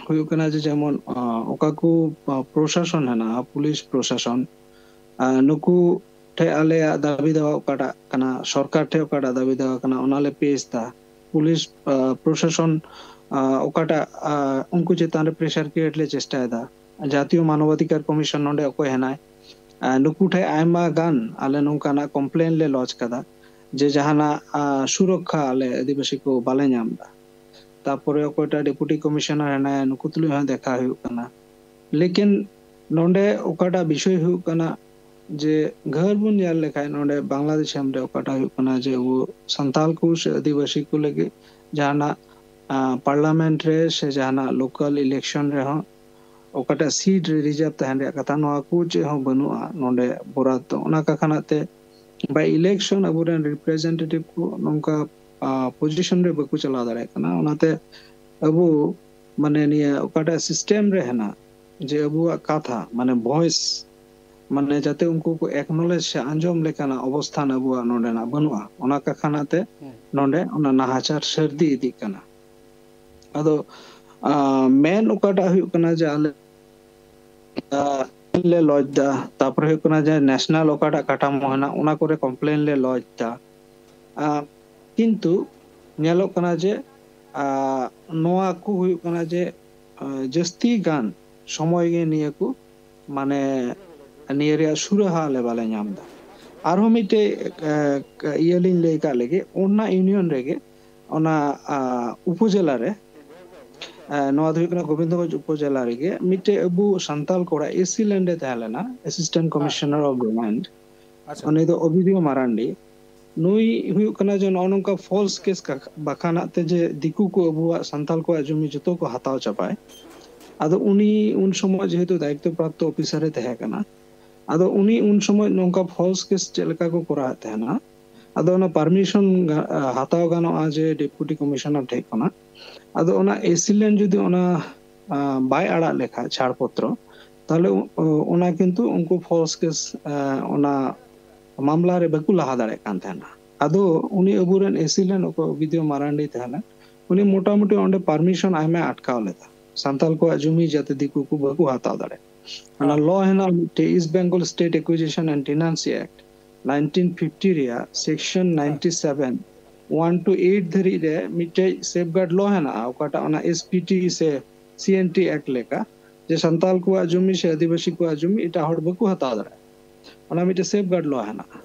ᱦᱩᱭᱩᱜ ᱠᱟᱱᱟ ᱡᱮ ᱡᱮᱢᱚᱱ, ᱟ, ᱚᱠᱟ ᱠᱚ, ᱟ, ᱯᱨᱚᱥᱟᱥᱚᱱ ᱦᱮᱱᱟᱜᱼᱟ, ᱯᱩᱞᱤᱥ ᱯᱨᱚᱥᱟᱥᱚᱱ, ᱟ, ᱱᱩᱠᱩ ᱴᱷᱮᱡ ᱟᱞᱮᱭᱟᱜ ᱫᱟᱹᱵᱤ ᱫᱟᱣᱟ ᱚᱠᱟᱴᱟᱜ ᱠᱟᱱᱟ, ᱥᱚᱨᱠᱟᱨ ᱴᱷᱮᱡ ᱚᱠᱟᱴᱟᱜ ᱫᱟᱹᱵᱤ ᱫᱟᱣᱟ ᱠᱟᱱᱟ, ᱚᱱᱟ ᱞᱮ ᱯᱮᱥ ᱫᱟ᱾ ᱯᱩᱞᱤᱥ, ᱟ, ᱯᱨᱚᱥᱟᱥᱚᱱ, ᱟ, ᱚᱠᱟᱴᱟᱜ, ᱟ, ᱩᱱᱠᱩ ᱪᱮᱛᱟᱱ ᱨᱮ ᱯᱨᱮᱥᱟᱨ ᱠᱨᱤᱭᱮᱴ ᱞᱮ ᱪᱮᱥᱴᱟᱭᱮᱫᱟ᱾ ᱡᱟᱛᱤᱭᱚ ᱢᱟᱱᱚᱵᱟᱫᱷᱤᱠᱟᱨ ᱠᱚᱢᱤᱥᱚᱱ ᱱᱚᱰᱮ ᱚᱠᱚᱭ ᱦᱮᱱᱟᱭ, ᱟ, ᱱᱩᱠᱩ ᱴᱷᱮᱡ ᱟᱭᱢᱟ ᱜᱟᱱ ᱟᱞᱮ ᱱᱚᱝᱠᱟᱱᱟᱜ ᱠᱚᱢᱯᱞᱮᱱ ᱞᱮ ᱞᱚᱡᱽ ᱠᱟᱫᱟ ᱡᱮ ᱡᱟᱦᱟᱱᱟᱜ, ᱟ, ᱥᱩᱨᱚᱠᱠᱷᱟ ᱟᱞᱮ ᱟᱹᱫᱤᱵᱟᱹᱥᱤ ᱠᱚ ᱵᱟᱞᱮ ᱧᱟᱢ ᱮᱫᱟ᱾ ᱛᱟᱯᱚᱨᱮ ᱚᱠᱚᱭᱴᱟᱜ ᱰᱮᱯᱩᱴᱤ ᱠᱚᱢᱤᱥᱚᱱᱟᱨ ᱦᱮᱱᱟᱭᱟ, ᱱᱩᱠᱩ ᱛᱩᱞᱩᱡ ᱦᱚᱸ ᱫᱮᱠᱷᱟ ᱦᱩᱭᱩᱜ ᱠᱟᱱᱟ᱾ ᱞᱮᱠᱤᱱ ᱱᱚᱰᱮ ᱚᱠᱟᱴᱟᱜ ᱵᱤᱥᱚᱭ ᱦᱩᱭᱩᱜ ᱠᱟᱱᱟ ᱡᱮ ᱜᱷᱟᱹᱨ ᱵᱚᱱ ᱧᱮᱞ ᱞᱮᱠᱷᱟᱡ ᱱᱚᱰᱮ ᱵᱟᱝᱞᱟ ᱫᱤᱥᱚᱢ ᱨᱮ ᱚᱠᱟᱴᱟᱜ ᱦᱩᱭᱩᱜ ᱠᱟᱱᱟ ᱡᱮ ᱟᱵᱚ ᱥᱟᱱᱛᱟᱞ ᱠᱚ ᱥᱮ ᱟᱹᱫᱤᱵᱟᱹᱥᱤ ᱠᱚ ᱞᱟᱹᱜᱤᱫ ᱡᱟᱦᱟᱱᱟᱜ, ᱟ, ᱯᱟᱨᱞᱟᱢᱮᱱᱴ ᱨᱮ ᱥᱮ ᱡᱟᱦᱟᱱᱟᱜ ᱞᱳᱠᱟᱞ ᱤᱞᱮᱠᱥᱚᱱ ᱨᱮᱦᱚᱸ ᱚᱠᱟᱴᱟᱜ ᱥᱤᱴ ᱨᱮ ᱨᱤᱡᱟᱨᱵᱷ ᱛᱟᱦᱮᱱ ᱨᱮᱭᱟᱜ ᱠᱟᱛᱷᱟ, ᱱᱚᱣᱟ ᱠᱚ ᱪᱮᱫ ᱦᱚᱸ ᱵᱟᱹᱱᱩᱜᱼᱟ ᱱᱚᱰᱮ ᱵᱚᱨᱟᱫ ᱫᱚ᱾ ᱚᱱᱟ ᱠᱟᱠᱷᱟᱱᱟᱜ ᱛᱮ by election ᱟᱵᱚᱨᱮᱱ ᱨᱤᱯᱨᱮᱡᱮᱱᱴᱮᱴᱤᱵᱷ ᱠᱚ ᱱᱚᱝᱠᱟ, ᱟ, ᱯᱚᱡᱤᱥᱚᱱ ᱨᱮ ᱵᱟᱠᱚ ᱪᱟᱞᱟᱣ ᱫᱟᱲᱮᱭᱟᱜ ᱠᱟᱱᱟ᱾ ᱚᱱᱟᱛᱮ ᱟᱵᱚ, ᱢᱟᱱᱮ, ᱱᱤᱭᱟᱹ ᱚᱠᱟᱴᱟᱜ ᱥᱤᱥᱴᱮᱢ ᱨᱮ ᱦᱮᱱᱟᱜ ᱡᱮ ᱟᱵᱚᱣᱟᱜ ᱠᱟᱛᱷᱟ, ᱢᱟᱱᱮ, ᱵᱷᱚᱭᱮᱥ, ᱢᱟᱱᱮ, ᱡᱟᱛᱮ ᱩᱱᱠᱩ ᱠᱚ ᱮᱠᱱᱚᱞᱮᱡᱽ ᱥᱮ ᱟᱸᱡᱚᱢ ᱞᱮᱠᱟᱱᱟᱜ ᱚᱵᱚᱥᱛᱷᱟᱱ ᱟᱵᱚᱣᱟᱜ ᱱᱚᱰᱮᱱᱟᱜ ᱵᱟᱹᱱᱩᱜᱼᱟ, ᱚᱱᱟ ᱠᱟᱠᱷᱟᱱᱟᱜ ᱛᱮ ᱦᱩᱸ᱾ ᱱᱚᱰᱮ ᱚᱱᱟ ᱱᱟᱦᱟᱪᱟᱨ ᱥᱟᱹᱨᱫᱤ ᱤᱫᱤᱜ ᱠᱟᱱᱟ᱾ ᱟᱫᱚ, ᱟ, ᱢᱮᱱ ᱚᱠᱟᱴᱟᱜ ᱦᱩᱭᱩᱜ ᱠᱟᱱᱟ ᱡᱮ ᱟᱞᱮ, ᱟ, ᱞᱮ ᱞᱚᱡᱽ ᱫᱟ, ᱛᱟᱯᱚᱨᱮ ᱦᱩᱭᱩᱜ ᱠᱟᱱᱟ ᱡᱮ ᱱᱮᱥᱱᱟᱞ ᱚᱠᱟᱴᱟᱜ ᱠᱟᱴᱷᱟᱢᱳ ᱦᱮᱱᱟᱜ, ᱚᱱᱟ ᱠᱚᱨᱮ ᱠᱚᱢᱯᱞᱮᱱ ᱞᱮ ᱞᱚᱡᱽ ᱫᱟ᱾ ᱟ, ᱠᱤᱱᱛᱩ ᱧᱮᱞᱚᱜ ᱠᱟᱱᱟ ᱡᱮ, ᱟ, ᱱᱚᱣᱟ ᱠᱚ ᱦᱩᱭᱩᱜ ᱠᱟᱱᱟ ᱡᱮ, ᱟ, ᱡᱟᱹᱥᱛᱤ ᱜᱟᱱ ᱥᱚᱢᱚᱭ ᱜᱮ ᱱᱤᱭᱟᱹ ᱠᱚ, ᱢᱟᱱᱮ, ᱱᱤᱭᱟᱹ ᱨᱮᱭᱟᱜ ᱥᱩᱨᱟᱦᱟ ᱟᱞᱮ ᱵᱟᱞᱮ ᱧᱟᱢ ᱮᱫᱟ᱾ ᱟᱨᱦᱚᱸ ᱢᱤᱫᱴᱮᱡ ᱤᱭᱟᱹ ᱞᱤᱧ ᱞᱟᱹᱭ ᱠᱟᱜ ᱞᱮᱜᱮ, ᱚᱱᱟ ᱤᱭᱩᱱᱤᱭᱚᱱ ᱨᱮᱜᱮ, ᱚᱱᱟ ᱩᱯᱚᱡᱮᱞᱟ ᱨᱮ, ᱱᱚᱣᱟ ᱫᱚ ᱦᱩᱭᱩᱜ ᱠᱟᱱᱟ ᱜᱳᱵᱤᱱᱫᱚᱜᱚᱸᱡᱽ ᱩᱯᱚᱡᱮᱞᱟ ᱨᱮᱜᱮ ᱢᱤᱫᱴᱮᱡ ᱟᱵᱚ ᱥᱟᱱᱛᱟᱞ ᱠᱚᱲᱟ ᱮᱥᱤ ᱞᱮᱱᱰ ᱮ ᱛᱟᱦᱮᱸ ᱞᱮᱱᱟ, ᱮᱥᱤᱥᱴᱮᱱᱴ ᱠᱚᱢᱤᱥᱚᱱᱟᱨ ᱚᱯᱷ ᱞᱮᱱᱰ᱾ ᱟᱪᱪᱷᱟ᱾ ᱩᱱᱤ ᱫᱚ ᱚᱵᱤᱫᱤᱭᱚ ᱢᱟᱨᱟᱱᱰᱤ᱾ ᱱᱩᱭ ᱦᱩᱭᱩᱜ ᱠᱟᱱᱟ ᱡᱮ ᱱᱚᱜᱼᱚ ᱱᱚᱝᱠᱟ ᱯᱷᱚᱞᱥ ᱠᱮᱥ ᱵᱟᱠᱷᱟᱱᱟᱜ ᱛᱮ ᱡᱮ ᱫᱤᱠᱩ ᱠᱚ ᱟᱵᱚᱣᱟᱜ ᱥᱟᱱᱛᱟᱞ ᱠᱚᱣᱟᱜ ᱡᱚᱢᱤ ᱡᱚᱛᱚ ᱠᱚ ᱦᱟᱛᱟᱣ ᱪᱟᱵᱟᱭ᱾ ᱟᱫᱚ ᱩᱱᱤ ᱩᱱ ᱥᱚᱢᱚᱭ ᱡᱮᱦᱮᱛᱩ ᱫᱟᱭᱤᱛᱛᱚ ᱯᱨᱟᱯᱛᱚ ᱚᱯᱷᱤᱥᱟᱨ ᱮ ᱛᱟᱦᱮᱸ ᱠᱟᱱᱟ, ᱟᱫᱚ ᱩᱱᱤ ᱩᱱ ᱥᱚᱢᱚᱭ ᱱᱚᱝᱠᱟ ᱯᱷᱚᱞᱥ ᱠᱮᱥ ᱪᱮᱫ ᱞᱮᱠᱟ ᱠᱚ ᱠᱚᱨᱟᱣᱮᱫ ᱛᱟᱦᱮᱱᱟ, ᱟᱫᱚ ᱚᱱᱟ ᱯᱟᱨᱢᱤᱥᱚᱱ ᱦᱟᱛᱟᱣ ᱜᱟᱱᱚᱜᱼᱟ ᱡᱮ ᱰᱮᱯᱩᱴᱤ ᱠᱚᱢᱤᱥᱚᱱᱟᱨ ᱴᱷᱮᱡ ᱠᱷᱚᱱᱟᱜ᱾ ᱟᱫᱚ ᱚᱱᱟ ᱮᱥᱤ ᱞᱮᱱᱰ ᱡᱩᱫᱤ ᱚᱱᱟ ᱵᱟᱭ ᱟᱲᱟᱜ ᱞᱮᱠᱷᱟᱡ ᱪᱷᱟᱲ ᱯᱚᱛᱨᱚ, ᱛᱟᱦᱞᱮ ᱚᱱᱟ ᱠᱤᱱᱛᱩ ᱩᱱᱠᱩ ᱯᱷᱚᱞᱥ ᱠᱮᱥ ᱚᱱᱟ ᱢᱟᱢᱞᱟ ᱨᱮ ᱵᱟᱠᱚ ᱞᱟᱦᱟ ᱫᱟᱲᱮᱭᱟᱜ ᱠᱟᱱ ᱛᱟᱦᱮᱱᱟ᱾ ᱟᱫᱚ ᱩᱱᱤ ᱟᱵᱚᱨᱮᱱ ᱮᱥᱤ ᱞᱮᱱᱰ ᱚᱠᱚᱭ ᱚᱵᱤᱫᱤᱭᱚ ᱢᱟᱨᱟᱱᱰᱤ ᱛᱟᱦᱮᱱᱟ, ᱩᱱᱤ ᱢᱚᱴᱟᱢᱩᱴᱤ ᱚᱸᱰᱮ ᱯᱟᱨᱢᱤᱥᱚᱱ ᱟᱭᱢᱟᱭ ᱟᱴᱠᱟᱣ ᱞᱮᱫᱟ, ᱥᱟᱱᱛᱟᱞ ᱠᱚᱣᱟᱜ ᱡᱚᱢᱤ ᱡᱟᱛᱮ ᱫᱤᱠᱩ ᱠᱚ ᱵᱟᱠᱚ ᱦᱟᱛᱟᱣ ᱫᱟᱲᱮᱭᱟᱜ᱾ ᱚᱱᱟ ᱞᱚ ᱦᱮᱱᱟᱜᱼᱟ ᱢᱤᱫᱴᱮᱡ, East Bengal State Acquisition and Tenancy Act nineteen fifty ᱨᱮᱭᱟᱜ section ninety seven, one to eight ᱫᱷᱟᱹᱨᱤᱡ ᱨᱮ ᱢᱤᱫᱴᱮᱡ ᱥᱮᱯᱷᱜᱟᱨᱰ ᱞᱚ ᱦᱮᱱᱟᱜᱼᱟ, ᱚᱠᱟᱴᱟᱜ ᱚᱱᱟ ᱮᱥ ᱯᱤ ᱴᱤ ᱥᱮ ᱥᱤ ᱮᱱ ᱴᱤ ᱮᱠᱴ ᱞᱮᱠᱟ, ᱡᱮ ᱥᱟᱱᱛᱟᱞ ᱠᱚᱣᱟᱜ ᱡᱚᱢᱤ ᱥᱮ ᱟᱹᱫᱤᱵᱟᱹᱥᱤ ᱠᱚᱣᱟᱜ ᱡᱚᱢᱤ ᱮᱴᱟᱜ ᱦᱚᱲ ᱵᱟᱠᱚ ᱦᱟᱛᱟᱣ ᱫᱟᱲᱮᱭᱟᱜᱼᱟ᱾ ᱚᱱᱟ ᱢᱤᱫᱴᱮᱡ ᱥᱮᱯᱷᱜᱟᱨᱰ ᱞᱚ ᱦᱮᱱᱟᱜᱼᱟ᱾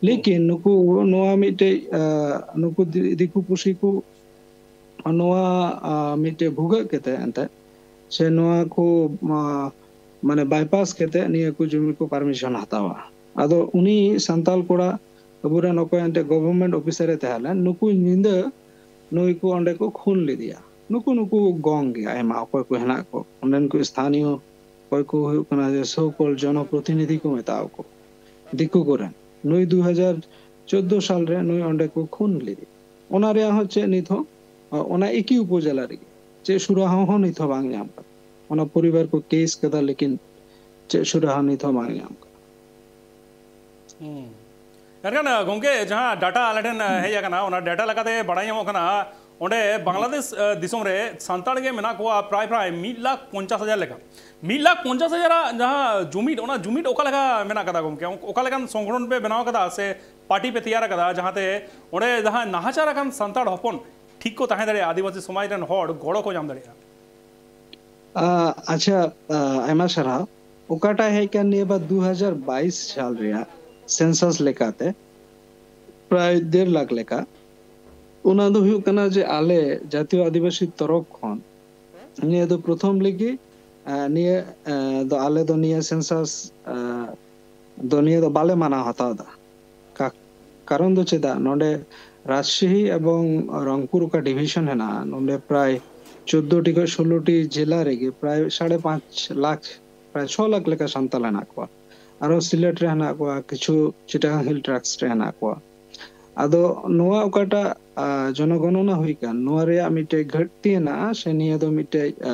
ᱞᱮᱠᱤᱱ ᱱᱩᱠᱩ ᱱᱚᱣᱟ ᱢᱤᱫᱴᱮᱡ ᱱᱩᱠᱩ ᱫᱤᱠᱩ ᱯᱩᱥᱤ ᱠᱚ ᱱᱚᱣᱟ ᱢᱤᱫᱴᱮᱡ ᱵᱷᱩᱜᱟᱹᱜ ᱠᱟᱛᱮ ᱮᱱᱛᱮ ᱥᱮ ᱱᱚᱣᱟ ᱠᱚ ᱢᱟᱱᱮ ᱵᱟᱭᱯᱟᱥ ᱠᱟᱛᱮ ᱱᱤᱭᱟᱹ ᱠᱚ ᱡᱚᱢᱤ ᱠᱚ ᱯᱟᱨᱢᱤᱥᱚᱱ ᱦᱟᱛᱟᱣᱟ᱾ ᱟᱫᱚ ᱩᱱᱤ ᱥᱟᱱᱛᱟᱞ ᱠᱚᱲᱟ ᱟᱵᱚᱨᱮᱱ ᱚᱠᱚᱭ ᱮᱱᱛᱮ ᱜᱚᱵᱷᱚᱨᱱᱢᱮᱱᱴ ᱚᱯᱷᱤᱥᱟᱨ ᱮ ᱛᱟᱦᱮᱸ ᱞᱮᱱ, ᱱᱩᱠᱩ ᱧᱤᱫᱟᱹ ᱱᱩᱭ ᱠᱚ ᱚᱸᱰᱮ ᱠᱚ ᱠᱷᱩᱱ ᱞᱮᱫᱮᱭᱟ᱾ ᱱᱩᱠᱩ ᱱᱩᱠᱩ ᱜᱚᱝ ᱜᱮ ᱟᱭᱢᱟ ᱚᱠᱚᱭ ᱠᱚ ᱦᱮᱱᱟᱜ ᱠᱚ ᱚᱸᱰᱮᱱ ᱠᱚ ᱥᱛᱷᱟᱱᱤᱭᱚ, ᱚᱠᱚᱭ ᱠᱚ ᱦᱩᱭᱩᱜ ᱠᱟᱱᱟ ᱡᱮ ᱥᱳ ᱠᱚᱞ ᱡᱚᱱᱚᱯᱨᱚᱛᱤᱱᱤᱫᱷᱤ ᱠᱚ ᱢᱮᱛᱟᱣ ᱠᱚ, ᱫᱤᱠᱩ ᱠᱚᱨᱮᱱ᱾ ᱱᱩᱭ ᱫᱩ ᱦᱟᱡᱟᱨ ᱪᱳᱫᱫᱳ ᱥᱟᱞ ᱨᱮ ᱱᱩᱭ ᱚᱸᱰᱮ ᱠᱚ ᱠᱷᱩᱱ ᱞᱮᱫᱮᱭᱟ᱾ ᱚᱱᱟ ᱨᱮᱭᱟᱜ ᱦᱚᱸ ᱪᱮᱫ ᱱᱤᱛ ᱦᱚᱸ ᱚᱱᱟ ᱮᱠᱤ ᱩᱯᱚᱡᱮᱞᱟ ᱨᱮᱜᱮ ᱪᱮᱫ ᱥᱩᱨᱟᱦᱟ ᱦᱚᱸ ᱱᱤᱛ ᱦᱚᱸ ᱵᱟᱝ ᱧᱟᱢ ᱠᱟᱱᱟ᱾ ᱚᱱᱟ ᱯᱚᱨᱤᱵᱟᱨ ᱠᱚ ᱠᱮᱥ ᱠᱟᱫᱟ, ᱞᱮᱠᱤᱱ ᱪᱮᱫ ᱥᱩᱨᱟᱦᱟ ᱱᱤᱛ ᱦᱚᱸ ᱵᱟᱝ ᱧᱟᱢ ᱠᱟᱱᱟ᱾ ᱦᱩᱸ᱾ ᱮᱱᱠᱷᱟᱱ ᱜᱚᱢᱠᱮ, ᱡᱟᱦᱟᱸ ᱰᱟᱴᱟ ᱟᱞᱮ ᱴᱷᱮᱱ ᱦᱮᱡ ᱟᱠᱟᱱᱟ, ᱚᱱᱟ ᱰᱟᱴᱟ ᱞᱮᱠᱟᱛᱮ ᱵᱟᱲᱟᱭ ᱧᱟᱢᱚᱜ ᱠᱟᱱᱟ, ᱚᱸᱰᱮ ᱵᱟᱝᱞᱟᱫᱮᱥ ᱫᱤᱥᱚᱢ ᱨᱮ ᱥᱟᱱᱛᱟᱲ ᱜᱮ ᱢᱮᱱᱟᱜ ᱠᱚᱣᱟ ᱯᱨᱟᱭ ᱯᱨᱟᱭ ᱢᱤᱫ ᱞᱟᱠᱷ ᱯᱚᱧᱪᱟᱥ ᱦᱟᱡᱟᱨ ᱞᱮᱠᱟ᱾ ᱢᱤᱫ ᱞᱟᱠᱷ ᱯᱚᱧᱪᱟᱥ ᱦᱟᱡᱟᱨᱟᱜ ᱡᱟᱦᱟᱸ ᱡᱩᱢᱤᱫ, ᱚᱱᱟ ᱡᱩᱢᱤᱫ ᱚᱠᱟ ᱞᱮᱠᱟ ᱢᱮᱱᱟᱜ ᱟᱠᱟᱫᱟ ᱜᱚᱢᱠᱮ? ᱚᱠᱟ ᱞᱮᱠᱟᱱ ᱥᱚᱝᱜᱚᱴᱷᱚᱱ ᱯᱮ ᱵᱮᱱᱟᱣ ᱟᱠᱟᱫᱟ ᱥᱮ ᱯᱟᱨᱴᱤ ᱯᱮ ᱛᱮᱭᱟᱨ ᱟᱠᱟᱫᱟ, ᱡᱟᱦᱟᱸᱛᱮ ᱚᱸᱰᱮ ᱡᱟᱦᱟᱸ ᱱᱟᱦᱟᱪᱟᱨ ᱟᱠᱟᱱ ᱥᱟᱱᱛᱟᱲ ᱦᱚᱯᱚᱱ ᱴᱷᱤᱠ ᱠᱚ ᱛᱟᱦᱮᱸ ᱫᱟᱲᱮᱭᱟᱜᱼᱟ, ᱟᱹᱫᱤᱵᱟᱹᱥᱤ ᱥᱚᱢᱟᱡᱽ ᱨᱮᱱ ᱦᱚᱲ ᱜᱚᱲᱚ ᱠᱚ ᱧᱟᱢ ᱫᱟᱲᱮᱭᱟᱜᱼᱟ? ᱟᱪᱪᱷᱟ, ᱟᱭᱢᱟ ᱥᱟᱨᱦᱟᱣ᱾ ᱚᱠᱟᱴᱟᱜ ᱦᱮᱡ ᱠᱟᱱ ᱱᱤᱭᱟᱹ ᱵᱟᱨ ᱫᱩ ᱦᱟᱡᱟᱨ ᱵᱟᱭᱤᱥ ᱥᱟᱞ ᱨᱮᱭᱟᱜ census ᱞᱮᱠᱟᱛᱮ ᱯᱨᱟᱭ ᱰᱮᱲ ᱞᱟᱠᱷ ᱞᱮᱠᱟ᱾ ᱚᱱᱟ ᱫᱚ ᱦᱩᱭᱩᱜ ᱠᱟᱱᱟ ᱡᱮ ᱟᱞᱮ ᱡᱟᱛᱤᱭᱚ ᱟᱹᱫᱤᱵᱟᱹᱥᱤ ᱛᱚᱨᱚᱯ ᱠᱷᱚᱱ ᱱᱤᱭᱟᱹ ᱫᱚ ᱯᱨᱚᱛᱷᱚᱢ ᱞᱟᱹᱜᱤᱫ, ᱟᱸ, ᱱᱤᱭᱟᱹ, ᱟᱸ, ᱫᱚ ᱟᱞᱮ ᱫᱚ ᱱᱤᱭᱟᱹ census, ᱟᱸ, ᱫᱚ ᱱᱤᱭᱟᱹ ᱫᱚ ᱵᱟᱞᱮ ᱢᱟᱱᱟᱣ ᱦᱟᱛᱟᱣ ᱮᱫᱟ᱾ ᱠᱟ-, ᱠᱟᱨᱚᱱ ᱫᱚ ᱪᱮᱫᱟᱜ? ᱱᱚᱰᱮ ᱨᱟᱡᱽᱥᱟᱦᱤ ᱮᱵᱚᱝ ᱨᱚᱝᱯᱩᱨ ᱚᱠᱟ division ᱦᱮᱱᱟᱜᱼᱟ, ᱱᱚᱰᱮ ᱯᱨᱟᱭ ᱪᱳᱫᱽᱫᱳ ᱴᱤ ᱠᱷᱚᱱ ᱥᱳᱞᱳ ᱴᱤ ᱡᱮᱞᱟ ᱨᱮᱜᱮ ᱯᱨᱟᱭ ᱥᱟᱲᱮ ᱯᱟᱸᱪ ᱞᱟᱠᱷ, ᱯᱨᱟᱭ ᱪᱷᱚ ᱞᱟᱠᱷ ᱞᱮᱠᱟ ᱥᱟᱱᱛᱟᱞ ᱦᱮᱱᱟᱜ ᱠᱚᱣᱟ᱾ ᱟᱨᱚ ᱥᱤᱞᱮᱴ ᱨᱮ ᱦᱮᱱᱟᱜ ᱠᱚᱣᱟ, ᱠᱤᱪᱷᱩ ᱪᱤᱴᱟᱜᱟᱝ Hill Tracts ᱨᱮ ᱦᱮᱱᱟᱜ ᱠᱚᱣᱟ᱾ ᱟᱫᱚ ᱱᱚᱣᱟ ᱚᱠᱟᱴᱟᱜ, ᱟ, ᱡᱚᱱᱚᱜᱚᱱᱚᱱᱟ ᱦᱩᱭ ᱠᱟᱱ, ᱱᱚᱣᱟ ᱨᱮᱭᱟᱜ ᱢᱤᱫᱴᱮᱡ ᱜᱷᱟᱹᱴᱛᱤ ᱦᱮᱱᱟᱜᱼᱟ, ᱥᱮ ᱱᱤᱭᱟᱹ ᱫᱚ ᱢᱤᱫᱴᱮᱡ, ᱟ,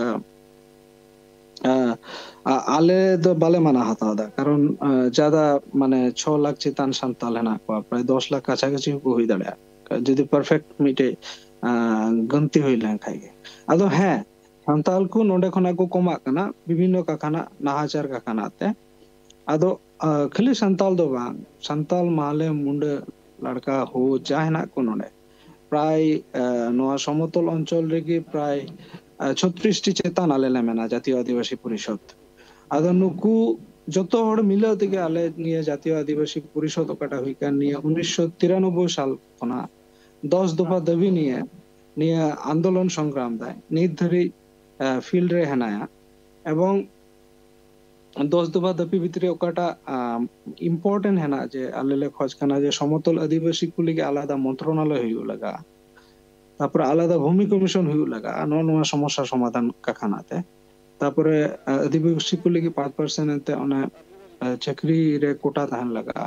ᱟ, ᱟ, ᱟᱞᱮ ᱫᱚ ᱵᱟᱞᱮ ᱢᱟᱱᱟᱣ ᱦᱟᱛᱟᱣ ᱮᱫᱟ, ᱠᱟᱨᱚᱱ, ᱟ, ᱡᱟᱫᱟ ᱢᱟᱱᱮ ᱪᱷᱚ ᱞᱟᱠᱷ ᱪᱮᱛᱟᱱ ᱥᱟᱱᱛᱟᱞ ᱦᱮᱱᱟᱜ ᱠᱚᱣᱟ, ᱯᱨᱟᱭ ᱫᱚᱥ ᱞᱟᱠᱷ ᱠᱟᱪᱷᱟ ᱠᱟᱪᱷᱤ ᱦᱚᱸᱠᱚ ᱦᱩᱭ ᱫᱟᱲᱮᱭᱟᱜᱼᱟ, ᱡᱩᱫᱤ perfect ᱢᱤᱫᱴᱮᱡ, ᱟ, ᱜᱤᱱᱛᱤ ᱦᱩᱭ ᱞᱮᱱᱠᱷᱟᱡ ᱜᱮ᱾ ᱟᱫᱚ ᱦᱮᱸ, ᱥᱟᱱᱛᱟᱞ ᱠᱚ ᱱᱚᱰᱮ ᱠᱷᱚᱱᱟᱜ ᱠᱚ ᱠᱚᱢᱟᱜ ᱠᱟᱱᱟ, ᱵᱤᱵᱷᱤᱱᱱᱚ ᱠᱟᱠᱷᱟᱱᱟᱜ, ᱱᱟᱦᱟᱪᱟᱨ ᱠᱟᱠᱷᱟᱱᱟᱜ ᱛᱮ᱾ ᱟᱫᱚ, ᱟ, ᱠᱷᱟᱹᱞᱤ ᱥᱟᱱᱛᱟᱞ ᱫᱚ ᱵᱟᱝ, ᱥᱟᱱᱛᱟᱞ, ᱢᱟᱦᱞᱮ, ᱢᱩᱱᱰᱟᱹ, ᱞᱟᱲᱠᱟ, ᱦᱳ, ᱡᱟ ᱦᱮᱱᱟᱜ ᱠᱚ ᱱᱚᱰᱮ, ᱯᱨᱟᱭ, ᱟ, ᱱᱚᱣᱟ ᱥᱚᱢᱚᱛᱚᱞ ᱚᱧᱪᱚᱞ ᱨᱮᱜᱮ ᱯᱨᱟᱭ, ᱟ, ᱪᱷᱚᱛᱨᱤᱥ ᱴᱤ ᱪᱮᱛᱟᱱ ᱟᱞᱮ ᱞᱮ ᱢᱮᱱᱟ ᱡᱟᱛᱤᱭᱚ ᱟᱹᱫᱤᱵᱟᱹᱥᱤ ᱯᱚᱨᱤᱥᱚᱫᱽ᱾ ᱟᱫᱚ ᱱᱩᱠᱩ ᱡᱚᱛᱚ ᱦᱚᱲ ᱢᱤᱞᱟᱹᱣ ᱛᱮᱜᱮ ᱟᱞᱮ ᱱᱤᱭᱟᱹ ᱡᱟᱛᱤᱭᱚ ᱟᱹᱫᱤᱵᱟᱹᱥᱤ ᱯᱚᱨᱤᱥᱚᱫᱽ ᱚᱠᱟᱴᱟᱜ ᱦᱩᱭ ᱠᱟᱱ, ᱱᱤᱭᱟᱹ ᱩᱱᱤᱥᱥᱚ ᱛᱤᱨᱟᱱᱚᱵᱵᱳᱭ ᱥᱟᱞ ᱠᱷᱚᱱᱟᱜ ᱫᱚᱥ ᱫᱚᱯᱷᱟ ᱫᱟᱹᱵᱤ ᱱᱤᱭᱟᱹ, ᱱᱤᱭᱟᱹ ᱟᱱᱫᱳᱞᱚᱱ ᱥᱚᱝᱜᱨᱟᱢ ᱫᱟᱭ᱾ ᱱᱤᱛ ᱫᱷᱟᱹᱨᱤᱡ, ᱟ, field ᱨᱮ ᱦᱮᱱᱟᱭᱟ᱾ ᱮᱵᱚᱝ ᱫᱚᱥ ᱫᱚᱯᱷᱟ ᱫᱟᱹᱵᱤ ᱵᱷᱤᱛᱨᱤ ᱚᱠᱟᱴᱟᱜ, ᱟᱢ, important ᱦᱮᱱᱟᱜ, ᱡᱮ ᱟᱞᱮ ᱞᱮ ᱠᱷᱚᱡᱽ ᱠᱟᱱᱟ ᱡᱮ ᱥᱚᱢᱚᱛᱚᱞ ᱟᱹᱫᱤᱵᱟᱹᱥᱤ ᱠᱚ ᱞᱟᱹᱜᱤᱫ ᱟᱞᱟᱫᱟ ᱢᱚᱱᱛᱨᱚᱱᱟᱞᱚᱭ ᱦᱩᱭᱩᱜ ᱞᱟᱜᱟᱜᱼᱟ, ᱛᱟᱯᱚᱨᱮ ᱟᱞᱟᱫᱟ ᱵᱷᱩᱢᱤ ᱠᱚᱢᱤᱥᱚᱱ ᱦᱩᱭᱩᱜ ᱞᱟᱜᱟᱜᱼᱟ, ᱱᱚᱜᱼᱚ ᱱᱚᱣᱟ ᱥᱚᱢᱚᱥᱥᱟ ᱥᱚᱢᱟᱫᱷᱟᱱ ᱠᱟᱠᱷᱟᱱᱟᱜ ᱛᱮ᱾ ᱛᱟᱯᱚᱨᱮ, ᱟ, ᱟᱹᱫᱤᱵᱟᱹᱥᱤ ᱠᱚ ᱞᱟᱹᱜᱤᱫ ᱯᱟᱸᱪ percent ᱮᱱᱛᱮ ᱚᱱᱮ, ᱟ, ᱪᱟᱹᱠᱨᱤ ᱨᱮ quota ᱛᱟᱦᱮᱱ ᱞᱟᱜᱟᱜᱼᱟ᱾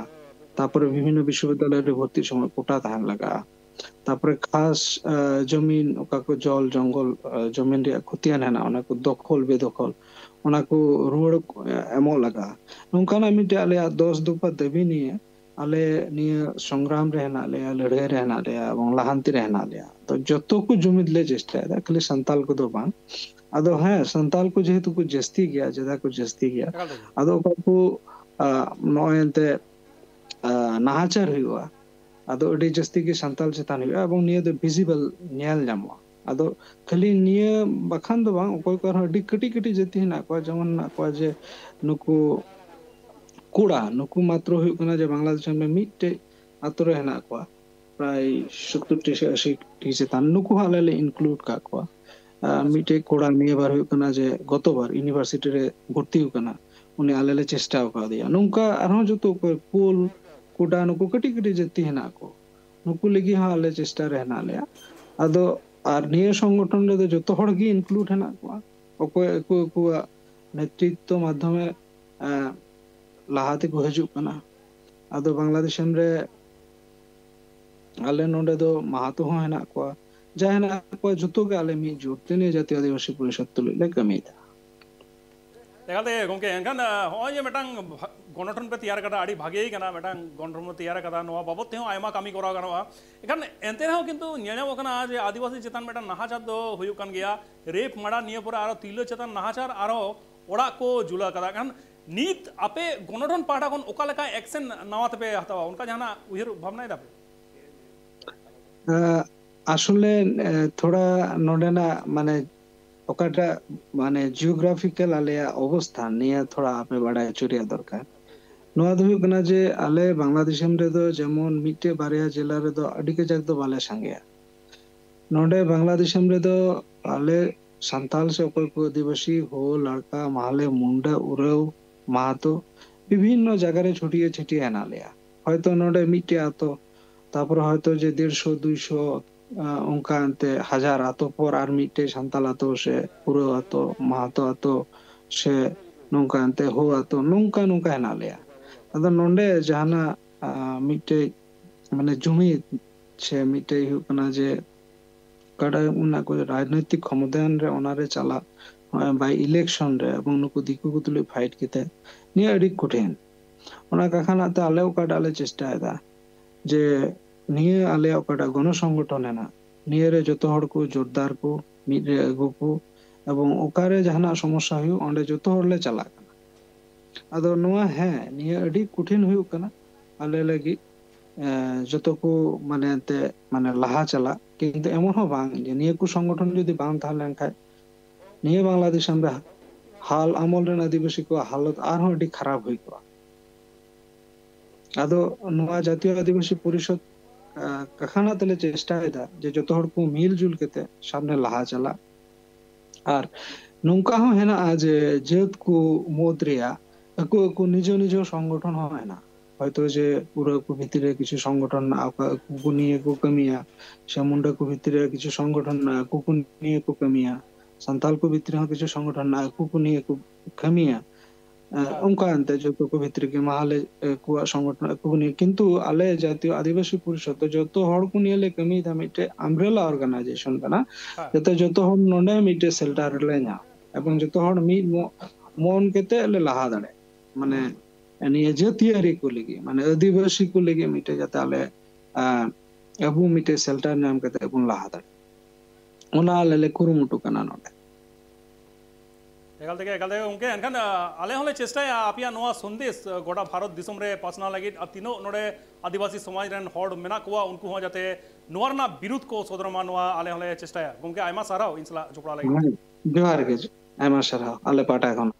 ᱛᱟᱯᱚᱨᱮ ᱵᱤᱵᱷᱤᱱᱱᱚ ᱵᱤᱥᱥᱚᱵᱤᱫᱽᱫᱟᱞᱚᱭ ᱨᱮ ᱵᱷᱚᱨᱛᱤ ᱥᱚᱢᱚᱭ quota ᱛᱟᱦᱮᱱ ᱞᱟᱜᱟᱜᱼᱟ᱾ ᱛᱟᱯᱚᱨᱮ ᱠᱷᱟᱥ, ᱟ, ᱡᱚᱢᱤᱱ, ᱚᱠᱟ ᱠᱚ ᱡᱚᱞ ᱡᱚᱝᱜᱚᱞ, ᱟ, ᱡᱚᱢᱤᱱ ᱨᱮᱭᱟᱜ ᱠᱷᱚᱛᱤᱭᱟᱱ ᱦᱮᱱᱟᱜᱼᱟ, ᱚᱱᱟ ᱠᱚ ᱫᱚᱠᱷᱚᱞ ᱵᱮᱫᱚᱠᱷᱚᱞ, ᱚᱱᱟ ᱠᱚ ᱨᱩᱣᱟᱹᱲ, ᱟ, ᱮᱢᱚᱜ ᱞᱟᱜᱟᱜᱼᱟ᱾ ᱱᱚᱝᱠᱟᱱᱟᱜ ᱢᱤᱫᱴᱮᱡ ᱟᱞᱮᱭᱟᱜ ᱫᱚᱥ ᱫᱚᱯᱷᱟ ᱫᱟᱹᱵᱤ ᱱᱤᱭᱮ ᱟᱞᱮ ᱱᱤᱭᱟᱹ ᱥᱚᱝᱜᱨᱟᱢ ᱨᱮ ᱦᱮᱱᱟᱜ ᱞᱮᱭᱟ, ᱞᱟᱹᱲᱦᱟᱹᱭ ᱨᱮ ᱦᱮᱱᱟᱜ ᱞᱮᱭᱟ ᱮᱵᱚᱝ ᱞᱟᱦᱟᱱᱛᱤ ᱨᱮ ᱦᱮᱱᱟᱜ ᱞᱮᱭᱟ᱾ ᱛᱚ ᱡᱚᱛᱚ ᱠᱚ ᱡᱩᱢᱤᱫ ᱞᱮ ᱪᱮᱥᱴᱟᱭᱮᱫᱟ, ᱠᱷᱟᱹᱞᱤ ᱥᱟᱱᱛᱟᱞ ᱠᱚᱫᱚ ᱵᱟᱝ᱾ ᱟᱫᱚ ᱦᱮᱸ, ᱥᱟᱱᱛᱟᱞ ᱠᱚ ᱡᱮᱦᱮᱛᱩ ᱠᱚ ᱡᱟᱹᱥᱛᱤ ᱜᱮᱭᱟ, ᱡᱟᱫᱟ ᱠᱚ ᱡᱟᱹᱥᱛᱤ ᱜᱮᱭᱟ, ᱮᱠᱟᱞ ᱛᱮᱜᱮ᱾ ᱟᱫᱚ ᱚᱠᱟ ᱠᱚ, ᱟ, ᱱᱚᱜᱼᱚᱭ ᱮᱱᱛᱮ, ᱟ, ᱱᱟᱦᱟᱪᱟᱨ ᱦᱩᱭᱩᱜᱼᱟ, ᱟᱫᱚ ᱟᱹᱰᱤ ᱡᱟᱹᱥᱛᱤ ᱜᱮ ᱥᱟᱱᱛᱟᱞ ᱪᱮᱛᱟᱱ ᱦᱩᱭᱩᱜᱼᱟ ᱮᱵᱚᱝ ᱱᱤᱭᱟᱹ ᱫᱚ visible ᱧᱮᱞ ᱧᱟᱢᱚᱜᱼᱟ᱾ ᱟᱫᱚ ᱠᱷᱟᱹᱞᱤ ᱱᱤᱭᱟᱹ ᱵᱟᱠᱷᱟᱱ ᱫᱚ ᱵᱟᱝ, ᱚᱠᱚᱭ ᱠᱚ ᱟᱨᱦᱚᱸ ᱟᱹᱰᱤ ᱠᱟᱹᱴᱤᱡ ᱠᱟᱹᱴᱤᱡ ᱡᱟᱹᱛᱤ ᱦᱮᱱᱟᱜ ᱠᱚᱣᱟ, ᱡᱮᱢᱚᱱ ᱦᱮᱱᱟᱜ ᱠᱚᱣᱟ ᱡᱮ ᱱᱩᱠᱩ ᱠᱚᱲᱟ, ᱱᱩᱠᱩ ᱢᱟᱛᱨᱚ ᱦᱩᱭᱩᱜ ᱠᱟᱱᱟ ᱡᱮ ᱵᱟᱝᱞᱟᱫᱮᱥ ᱨᱮ ᱢᱤᱫᱴᱮᱡ ᱟᱛᱳ ᱨᱮ ᱦᱮᱱᱟᱜ ᱠᱚᱣᱟ, ᱯᱨᱟᱭ ᱥᱚᱛᱛᱚᱨ ᱴᱤ ᱥᱮ ᱟᱥᱤ ᱴᱤ ᱪᱮᱛᱟᱱ, ᱱᱩᱠᱩ ᱦᱚᱸ ᱟᱞᱮ ᱞᱮ include ᱠᱟᱜ ᱠᱚᱣᱟ᱾ ᱟᱨ ᱢᱤᱫᱴᱮᱡ ᱠᱚᱲᱟ ᱱᱤᱭᱟᱹ ᱵᱟᱨ ᱦᱩᱭᱩᱜ ᱠᱟᱱᱟ ᱡᱮ ᱜᱚᱛᱚ ᱵᱟᱨ university ᱨᱮ ᱵᱷᱚᱨᱛᱤ ᱟᱠᱟᱱᱟ, ᱩᱱᱤ ᱟᱞᱮ ᱞᱮ ᱪᱮᱥᱴᱟ ᱟᱠᱟᱫᱮᱭᱟ᱾ ᱱᱚᱝᱠᱟ ᱟᱨᱦᱚᱸ ᱡᱚᱛᱚ ᱚᱠᱚᱭ ᱠᱳᱞ, ᱠᱩᱰᱟ, ᱱᱩᱠᱩ ᱠᱟᱹᱴᱤᱡ ᱠᱟᱹᱴᱤᱡ ᱡᱟᱹᱛᱤ ᱦᱮᱱᱟᱜ ᱠᱚ, ᱱᱩᱠᱩ ᱞᱟᱹᱜᱤᱫ ᱦᱚᱸ ᱟᱞᱮ ᱪᱮᱥᱴᱟ ᱨᱮ ᱦᱮᱱᱟᱜ ᱞᱮᱭᱟ᱾ ᱟᱫᱚ ᱟᱨ ᱱᱤᱭᱟᱹ ᱥᱚᱝᱜᱚᱴᱷᱚᱱ ᱨᱮᱫᱚ ᱡᱚᱛᱚ ᱦᱚᱲ ᱜᱮ include ᱦᱮᱱᱟᱜ ᱠᱚᱣᱟ, ᱚᱠᱚᱭ ᱟᱠᱚ ᱟᱠᱚᱣᱟᱜ ᱱᱮᱛᱨᱤᱛᱛᱚ ᱢᱟᱫᱽᱫᱷᱚᱢᱮ, ᱮᱸ, ᱞᱟᱦᱟ ᱛᱮᱠᱚ ᱦᱤᱡᱩᱜ ᱠᱟᱱᱟ᱾ ᱟᱫᱚ ᱵᱟᱝᱞᱟ ᱫᱤᱥᱚᱢ ᱨᱮ ᱟᱞᱮ ᱱᱚᱰᱮ ᱫᱚ ᱢᱟᱦᱟᱛᱚ ᱦᱚᱸ ᱦᱮᱱᱟᱜ ᱠᱚᱣᱟ, ᱡᱟ ᱦᱮᱱᱟᱜ ᱠᱚᱣᱟ ᱡᱚᱛᱚ ᱜᱮ ᱟᱞᱮ ᱢᱤᱫ ᱡᱳᱴ ᱛᱮ ᱱᱤᱭᱟᱹ ᱡᱟᱹᱛᱤᱭᱚ ᱟᱹᱫᱤᱵᱟᱹᱥᱤ ᱯᱚᱨᱤᱥᱚᱫ ᱛᱩᱞᱩᱡ ᱞᱮ ᱠᱟᱹᱢᱤᱭᱮᱫᱟ᱾ ᱮᱠᱟᱞ ᱛᱮ ᱜᱚᱢᱠᱮ, ᱮᱱᱠᱷᱟᱱ ᱟᱸ, ᱦᱚᱸᱜᱼᱚᱭ ᱡᱮ ᱢᱤᱫᱴᱟᱝ ᱵᱷᱟ- ᱜᱚᱱᱚᱴᱷᱚᱱ ᱯᱮ ᱛᱮᱭᱟᱨ ᱠᱟᱫᱟ, ᱟᱹᱰᱤ ᱵᱷᱟᱜᱮ ᱠᱟᱱᱟ᱾ ᱢᱤᱫᱴᱟᱝ ᱜᱚᱱᱚᱴᱷᱚᱱ ᱯᱮ ᱛᱮᱭᱟᱨ ᱠᱟᱫᱟ, ᱱᱚᱣᱟ ᱵᱟᱵᱚᱛ ᱛᱮᱦᱚᱸ ᱟᱭᱢᱟ ᱠᱟᱹᱢᱤ ᱠᱚᱨᱟᱣ ᱜᱟᱱᱚᱜᱼᱟ᱾ ᱮᱱᱠᱷᱟᱱ ᱮᱱᱛᱮ ᱨᱮᱦᱚᱸ ᱠᱤᱱᱛᱩ ᱧᱮᱞ ᱧᱟᱢᱚᱜ ᱠᱟᱱᱟ ᱡᱮ ᱟᱹᱫᱤᱵᱟᱹᱥᱤ ᱪᱮᱛᱟᱱ ᱢᱤᱫᱴᱟᱝ ᱱᱟᱦᱟᱪᱟᱨ ᱫᱚ ᱦᱩᱭᱩᱜ ᱠᱟᱱ ᱜᱮᱭᱟ, ᱨᱮᱯ ᱢᱟᱰᱟ, ᱱᱤᱭᱟᱹ ᱯᱚᱨᱮ ᱟᱨᱚ ᱛᱤᱨᱞᱟᱹ ᱪᱮᱛᱟᱱ ᱱᱟᱦᱟᱪᱟᱨ, ᱟᱨᱚ ᱚᱲᱟᱜ ᱠᱚ ᱡᱩᱞᱟᱹ ᱠᱟᱫᱟ᱾ ᱮᱱᱠᱷᱟᱱ ᱱᱤᱛ ᱟᱯᱮ ᱜᱚᱱᱚᱴᱷᱚᱱ ᱯᱟᱦᱴᱟ ᱠᱷᱚᱱ ᱚᱠᱟ ᱞᱮᱠᱟ ᱮᱠᱥᱮᱱ ᱱᱟᱣᱟ ᱛᱮᱯᱮ ᱦᱟᱛᱟᱣᱟ, ᱚᱱᱠᱟ ᱡᱟᱦᱟᱱᱟᱜ ᱩᱭᱦᱟᱹᱨ ᱵᱷᱟᱵᱽᱱᱟᱭ ᱫᱟᱯᱮ? ᱟᱸ, ᱟᱥᱚᱞᱮ, ᱮ, ᱛᱷᱚᱲᱟ ᱱᱚᱰᱮᱱᱟᱜ ᱢᱟᱱᱮ ᱚᱠᱟᱴᱟᱜ ᱢᱟᱱᱮ geographical ᱟᱞᱮᱭᱟᱜ ᱚᱵᱚᱥᱛᱷᱟ ᱱᱤᱭᱟᱹ ᱛᱷᱚᱲᱟ ᱟᱯᱮ ᱵᱟᱲᱟᱭ ᱦᱚᱪᱚ ᱨᱮᱭᱟᱜ ᱫᱚᱨᱠᱟᱨ᱾ ᱱᱚᱣᱟ ᱫᱚ ᱦᱩᱭᱩᱜ ᱠᱟᱱᱟ ᱡᱮ ᱟᱞᱮ ᱵᱟᱝᱞᱟ ᱫᱤᱥᱚᱢ ᱨᱮᱫᱚ ᱡᱮᱢᱚᱱ ᱢᱤᱫᱴᱮᱡ ᱵᱟᱨᱭᱟ ᱡᱮᱞᱟ ᱨᱮᱫᱚ ᱟᱹᱰᱤ ᱠᱟᱡᱟᱠ ᱫᱚ ᱵᱟᱞᱮ ᱥᱟᱸᱜᱮᱭᱟ᱾ ᱱᱚᱰᱮ ᱵᱟᱝᱞᱟ ᱫᱤᱥᱚᱢ ᱨᱮᱫᱚ ᱟᱞᱮ ᱥᱟᱱᱛᱟᱞ ᱥᱮ ᱚᱠᱚᱭ ᱠᱚ ᱟᱹᱫᱤᱵᱟᱹᱥᱤ, ᱦᱳ, ᱞᱟᱲᱠᱟ, ᱢᱟᱦᱞᱮ, ᱢᱩᱱᱰᱟ, ᱩᱨᱟᱹᱣ, ᱢᱟᱦᱟᱛᱚ, ᱵᱤᱵᱷᱤᱱᱱᱚ ᱡᱟᱭᱜᱟ ᱨᱮ ᱪᱷᱩᱴᱤᱭᱟᱹ ᱪᱷᱟᱹᱴᱤᱭᱟᱹ ᱦᱮᱱᱟᱜ ᱞᱮᱭᱟ᱾ ᱦᱚᱭᱛᱚ ᱱᱚᱰᱮ ᱢᱤᱫᱴᱮᱡ ᱟᱛᱳ, ᱛᱟᱯᱚᱨᱮ ᱦᱚᱭᱛᱚ ᱡᱮ ᱰᱮᱲᱥᱚ, ᱫᱩᱭᱥᱚ, ᱟᱸ, ᱚᱱᱠᱟ ᱮᱱᱛᱮ ᱦᱟᱡᱟᱨ ᱟᱛᱳ ᱯᱚᱨ ᱟᱨ ᱢᱤᱫᱴᱮᱡ ᱥᱟᱱᱛᱟᱞ ᱟᱛᱳ ᱥᱮ ᱩᱨᱟᱹᱣ ᱟᱛᱳ, ᱢᱟᱦᱟᱛᱚ ᱟᱛᱳ ᱥᱮ ᱱᱚᱝᱠᱟ ᱮᱱᱛᱮ ᱦᱳ ᱟᱛᱳ, ᱱᱚᱝᱠᱟ ᱱᱚᱝᱠᱟ ᱦᱮᱱᱟᱜ ᱞᱮᱭᱟ᱾ ᱟᱫᱚ ᱱᱚᱰᱮ ᱡᱟᱦᱟᱱᱟᱜ, ᱟᱸ, ᱢᱤᱫᱴᱮᱡ ᱢᱟᱱᱮ ᱡᱩᱢᱤᱫ ᱥᱮ ᱢᱤᱫᱴᱮᱡ ᱦᱩᱭᱩᱜ ᱠᱟᱱᱟ ᱡᱮ ᱚᱠᱟᱴᱟᱜ ᱚᱱᱟ ᱠᱚ ᱨᱟᱡᱽᱱᱳᱭᱛᱤᱠ ᱠᱷᱚᱢᱚᱛᱟᱭᱚᱱ ᱨᱮ ᱚᱱᱟᱨᱮ ᱪᱟᱞᱟᱜ, ᱱᱚᱜᱼᱚᱭ by election ᱨᱮ ᱮᱵᱚᱝ ᱱᱩᱠᱩ ᱫᱤᱠᱩ ᱠᱚ ᱛᱩᱞᱩᱡ fight ᱠᱟᱛᱮ, ᱱᱤᱭᱟᱹ ᱟᱹᱰᱤ ᱠᱚᱴᱷᱤᱱ᱾ ᱚᱱᱟ ᱠᱟᱠᱷᱟᱱᱟᱜ ᱛᱮ ᱟᱞᱮ ᱚᱠᱟᱴᱟᱜ ᱞᱮ ᱪᱮᱥᱴᱟᱭᱮᱫᱟ ᱡᱮ ᱱᱤᱭᱟᱹ ᱟᱞᱮᱭᱟᱜ ᱚᱠᱟᱴᱟᱜ ᱜᱚᱱᱚ ᱥᱚᱝᱜᱚᱴᱷᱚᱱ ᱦᱮᱱᱟᱜ, ᱱᱤᱭᱟᱹ ᱨᱮ ᱡᱚᱛᱚ ᱦᱚᱲ ᱠᱚ ᱡᱳᱨᱫᱟᱨ ᱠᱚ ᱢᱤᱫ ᱨᱮ ᱟᱹᱜᱩ ᱠᱚ, ᱮᱵᱚᱝ ᱚᱠᱟᱨᱮ ᱡᱟᱦᱟᱱᱟᱜ ᱥᱚᱢᱚᱥᱥᱟ ᱦᱩᱭᱩᱜ ᱚᱸᱰᱮ ᱡᱚᱛᱚ ᱦᱚᱲ ᱞᱮ ᱪᱟᱞᱟᱜ ᱠᱟᱱᱟ᱾ ᱟᱫᱚ ᱱᱚᱣᱟ ᱦᱮᱸ, ᱱᱤᱭᱟᱹ ᱟᱹᱰᱤ ᱠᱚᱴᱷᱤᱱ ᱦᱩᱭᱩᱜ ᱠᱟᱱᱟ ᱟᱞᱮ ᱞᱟᱹᱜᱤᱫ, ᱮᱸ, ᱡᱚᱛᱚ ᱠᱚ ᱢᱟᱱᱮ ᱮᱱᱛᱮ ᱢᱟᱱᱮ ᱞᱟᱦᱟ ᱪᱟᱞᱟᱜ, ᱠᱤᱱᱛᱩ ᱮᱢᱚᱱ ᱦᱚᱸ ᱵᱟᱝ ᱡᱮ ᱱᱤᱭᱟᱹ ᱠᱚ ᱥᱚᱝᱜᱚᱴᱷᱚᱱ ᱡᱩᱫᱤ ᱵᱟᱝ ᱛᱟᱦᱮᱸ ᱞᱮᱱ ᱠᱷᱟᱡ ᱱᱤᱭᱟᱹ ᱵᱟᱝᱞᱟ ᱫᱤᱥᱚᱢ ᱨᱮ ᱦᱟᱞ ᱟᱢᱚᱞ ᱨᱮᱱ ᱟᱹᱫᱤᱵᱟᱹᱥᱤ ᱠᱚᱣᱟᱜ ᱦᱟᱞᱚᱛ ᱟᱨᱦᱚᱸ ᱟᱹᱰᱤ ᱠᱷᱟᱨᱟᱯ ᱦᱩᱭ ᱠᱚᱜᱼᱟ᱾ ᱟᱫᱚ ᱱᱚᱣᱟ ᱡᱟᱛᱤᱭᱚ ᱟᱹᱫᱤᱵᱟᱹᱥᱤ ᱯᱚᱨᱤᱥᱚᱫᱽ ᱠᱟᱠᱷᱟᱱᱟ ᱛᱮᱞᱮ ᱪᱮᱥᱴᱟᱭᱮᱫᱟ ᱡᱮ ᱡᱚᱛᱚ ᱦᱚᱲ ᱠᱚ ᱢᱤᱞ ᱡᱩᱞ ᱠᱟᱛᱮ ᱥᱟᱢᱱᱮ ᱞᱟᱦᱟ ᱪᱟᱞᱟᱜ᱾ ᱟᱨ ᱱᱚᱝᱠᱟ ᱦᱚᱸ ᱦᱮᱱᱟᱜᱼᱟ ᱡᱮ ᱡᱟᱹᱛ ᱠᱚ ᱢᱩᱫᱽ ᱨᱮᱭᱟᱜ ᱟᱠᱚ ᱟᱠᱚ ᱱᱤᱡᱚ ᱱᱤᱡᱚ ᱥᱚᱝᱜᱚᱴᱷᱚᱱ ᱦᱚᱸ ᱦᱮᱱᱟᱜᱼᱟ᱾ ᱦᱚᱭᱛᱳ ᱡᱮ ᱩᱨᱟᱹᱣ ᱠᱚ ᱵᱷᱤᱛᱨᱤ ᱨᱮ ᱠᱤᱪᱷᱩ ᱥᱚᱝᱜᱚᱴᱷᱚᱱ ᱦᱮᱱᱟᱜᱼᱟ, ᱚᱠᱟ ᱟᱠᱚ ᱠᱚ ᱱᱤᱭᱮ ᱠᱚ ᱠᱟᱹᱢᱤᱭᱟ, ᱥᱮ ᱢᱩᱱᱰᱟ ᱠᱚ ᱵᱷᱤᱛᱨᱤ ᱨᱮ ᱠᱤᱪᱷᱩ ᱥᱚᱝᱜᱚᱴᱷᱚᱱ ᱦᱮᱱᱟᱜᱼᱟ, ᱟᱠᱚ ᱠᱚ ᱱᱤᱭᱮ ᱠᱚ ᱠᱟᱹᱢᱤᱭᱟ, ᱥᱟᱱᱛᱟᱞ ᱠᱚ ᱵᱷᱤᱛᱨᱤ ᱨᱮᱦᱚᱸ ᱠᱤᱪᱷᱩ ᱥᱚᱝᱜᱚᱴᱷᱚᱱ ᱦᱮᱱᱟᱜᱼᱟ, ᱟᱠᱚ ᱠᱚ ᱱᱤᱭᱮ ᱠᱚ ᱠᱟᱹᱢᱤᱭᱟ᱾ ᱚᱱᱠᱟ ᱮᱱᱛᱮ ᱡᱚᱛᱚ ᱠᱚ ᱵᱷᱤᱛᱨᱤ ᱜᱮ ᱢᱟᱦᱟᱞᱮ ᱠᱚᱣᱟᱜ ᱥᱚᱝᱜᱚᱴᱷᱚᱱ ᱟᱠᱚ ᱠᱚ ᱱᱤᱭᱮ, ᱠᱤᱱᱛᱩ ᱟᱞᱮ ᱡᱟᱛᱤᱭᱚ ᱟᱹᱫᱤᱵᱟᱹᱥᱤ ᱯᱚᱨᱤᱥᱚᱫ ᱫᱚ ᱡᱚᱛᱚ ᱦᱚᱲ ᱠᱚ ᱱᱤᱭᱮ ᱞᱮ ᱠᱟᱹᱢᱤᱭᱮᱫᱟ, ᱢᱤᱫᱴᱮᱡ ᱟᱢᱵᱨᱮᱞᱟ ᱚᱨᱜᱟᱱᱟᱭᱡᱮᱥᱚᱱ ᱠᱟᱱᱟ᱾ ᱡᱟᱛᱮ ᱡᱚᱛᱚ ᱦᱚᱲ ᱱᱚᱰᱮ ᱢᱤᱫᱴᱮᱡ ᱥᱮᱞᱴᱟᱨ ᱨᱮᱞᱮ ᱧᱟᱢ ᱮᱵᱚᱝ ᱡᱚᱛᱚ ᱦᱚᱲ ᱢᱤᱫ ᱢᱚ-, ᱢᱚᱱ ᱠᱟᱛᱮ ᱞᱮ ᱞᱟᱦᱟ ᱫᱟᱲᱮᱭᱟᱜ, ᱢᱟᱱᱮ ᱱᱤᱭᱟᱹ ᱡᱟᱹᱛᱤᱭᱟᱹᱨᱤ ᱠᱚ ᱞᱟᱹᱜᱤᱫ, ᱢᱟᱱᱮ ᱟᱹᱫᱤᱵᱟᱹᱥᱤ ᱠᱚ ᱞᱟᱹᱜᱤᱫ ᱢᱤᱫᱴᱮᱡ ᱡᱟᱛᱮ ᱟᱞᱮ, ᱟᱸ, ᱟᱵᱚ ᱢᱤᱫᱴᱮᱡ ᱥᱮᱞᱴᱟᱨ ᱧᱟᱢ ᱠᱟᱛᱮ ᱵᱚᱱ ᱞᱟᱦᱟ ᱫᱟᱲᱮᱭᱟᱜ, ᱚᱱᱟ ᱟᱞᱮ ᱞᱮ ᱠᱩᱨᱩᱢᱩᱴᱩ ᱠᱟᱱᱟ ᱱᱚᱰᱮ᱾ ᱮᱠᱟᱞ ᱛᱮᱜᱮ, ᱮᱠᱟᱞ ᱛᱮᱜᱮ ᱜᱚᱢᱠᱮ, ᱮᱱᱠᱷᱟᱱ, ᱟ, ᱟᱞᱮ ᱦᱚᱸᱞᱮ ᱪᱮᱥᱴᱟᱭᱟ ᱟᱯᱮᱭᱟᱜ ᱱᱚᱣᱟ ᱥᱚᱱᱫᱮᱥ, ᱟ, ᱜᱚᱴᱟ ᱵᱷᱟᱨᱚᱛ ᱫᱤᱥᱚᱢ ᱨᱮ ᱯᱟᱥᱱᱟᱣ ᱞᱟᱹᱜᱤᱫ, ᱟᱨ ᱛᱤᱱᱟᱹᱜ ᱱᱚᱰᱮ ᱟᱹᱫᱤᱵᱟᱹᱥᱤ ᱥᱚᱢᱟᱡᱽ ᱨᱮᱱ ᱦᱚᱲ ᱢᱮᱱᱟᱜ ᱠᱚᱣᱟ, ᱩᱱᱠᱩ ᱦᱚᱸ ᱡᱟᱛᱮ ᱱᱚᱣᱟ ᱨᱮᱱᱟᱜ ᱵᱤᱨᱩᱫᱷ ᱠᱚ ᱥᱚᱫᱚᱨ ᱢᱟ, ᱱᱚᱣᱟ ᱟᱞᱮ ᱦᱚᱸᱞᱮ ᱪᱮᱥᱴᱟᱭᱟ᱾ ᱜᱚᱢᱠᱮ, ᱟᱭᱢᱟ ᱥᱟᱨᱦᱟᱣ ᱤᱧ ᱥᱟᱞᱟᱜ ᱡᱚᱯᱲᱟᱣ ᱞᱟᱹᱜᱤᱫ᱾ ᱦᱮᱸ, ᱡᱚᱦᱟᱨ ᱜᱮ, ᱟᱭᱢᱟ ᱥᱟᱨᱦᱟᱣ ᱟᱞᱮ ᱯᱟᱦᱴᱟ ᱠᱷᱚᱱ᱾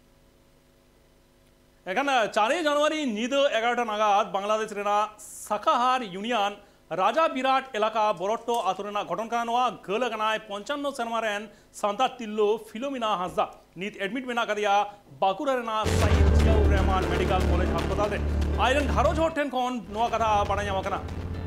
ᱮᱱᱠᱷᱟᱱ, ᱪᱟᱨᱮ ᱡᱟᱱᱩᱣᱟᱨᱤ ᱧᱤᱫᱟᱹ ᱮᱜᱟᱨᱚᱴᱟ ᱱᱟᱜᱟᱫ ᱵᱟᱝᱞᱟᱫᱮᱥ ᱨᱮᱱᱟᱜ ᱥᱟᱠᱟᱦᱟᱨ ᱤᱭᱩᱱᱤᱭᱚᱱ ᱨᱟᱡᱟ ᱵᱤᱨᱟᱴ ᱮᱞᱟᱠᱟ ᱵᱚᱨᱚᱴᱴᱚ ᱟᱛᱳ ᱨᱮᱱᱟᱜ ᱜᱷᱚᱴᱚᱱ ᱠᱟᱱᱟ ᱱᱚᱣᱟ᱾ ᱜᱷᱟᱹᱞ ᱟᱠᱟᱱᱟᱭ ᱯᱚᱧᱪᱟᱱᱱᱚ ᱥᱮᱨᱢᱟ ᱨᱮᱱ ᱥᱟᱱᱛᱟᱲ ᱛᱤᱨᱞᱟᱹ ᱯᱷᱤᱞᱳᱢᱤᱱᱟ ᱦᱟᱸᱥᱫᱟ᱾ ᱱᱤᱛ ᱮᱰᱢᱤᱴ ᱢᱮᱱᱟᱜ ᱟᱠᱟᱫᱮᱭᱟ ᱵᱟᱸᱠᱩᱲᱟ ᱨᱮᱱᱟᱜ ᱥᱟᱭᱤᱫ ᱡᱤᱭᱟᱩᱨ ᱨᱮᱦᱢᱟᱱ ᱢᱮᱰᱤᱠᱮᱞ ᱠᱚᱞᱮᱡᱽ ᱦᱟᱥᱯᱟᱛᱟᱞ ᱨᱮ᱾ ᱟᱡ ᱨᱮᱱ ᱜᱷᱟᱨᱚᱸᱡᱽ ᱦᱚᱲ ᱴᱷᱮᱱ ᱠᱷᱚᱱ ᱱᱚᱣᱟ ᱠᱟᱛᱷᱟ ᱵᱟᱲᱟᱭ ᱧᱟᱢ ᱟᱠᱟᱱᱟ᱾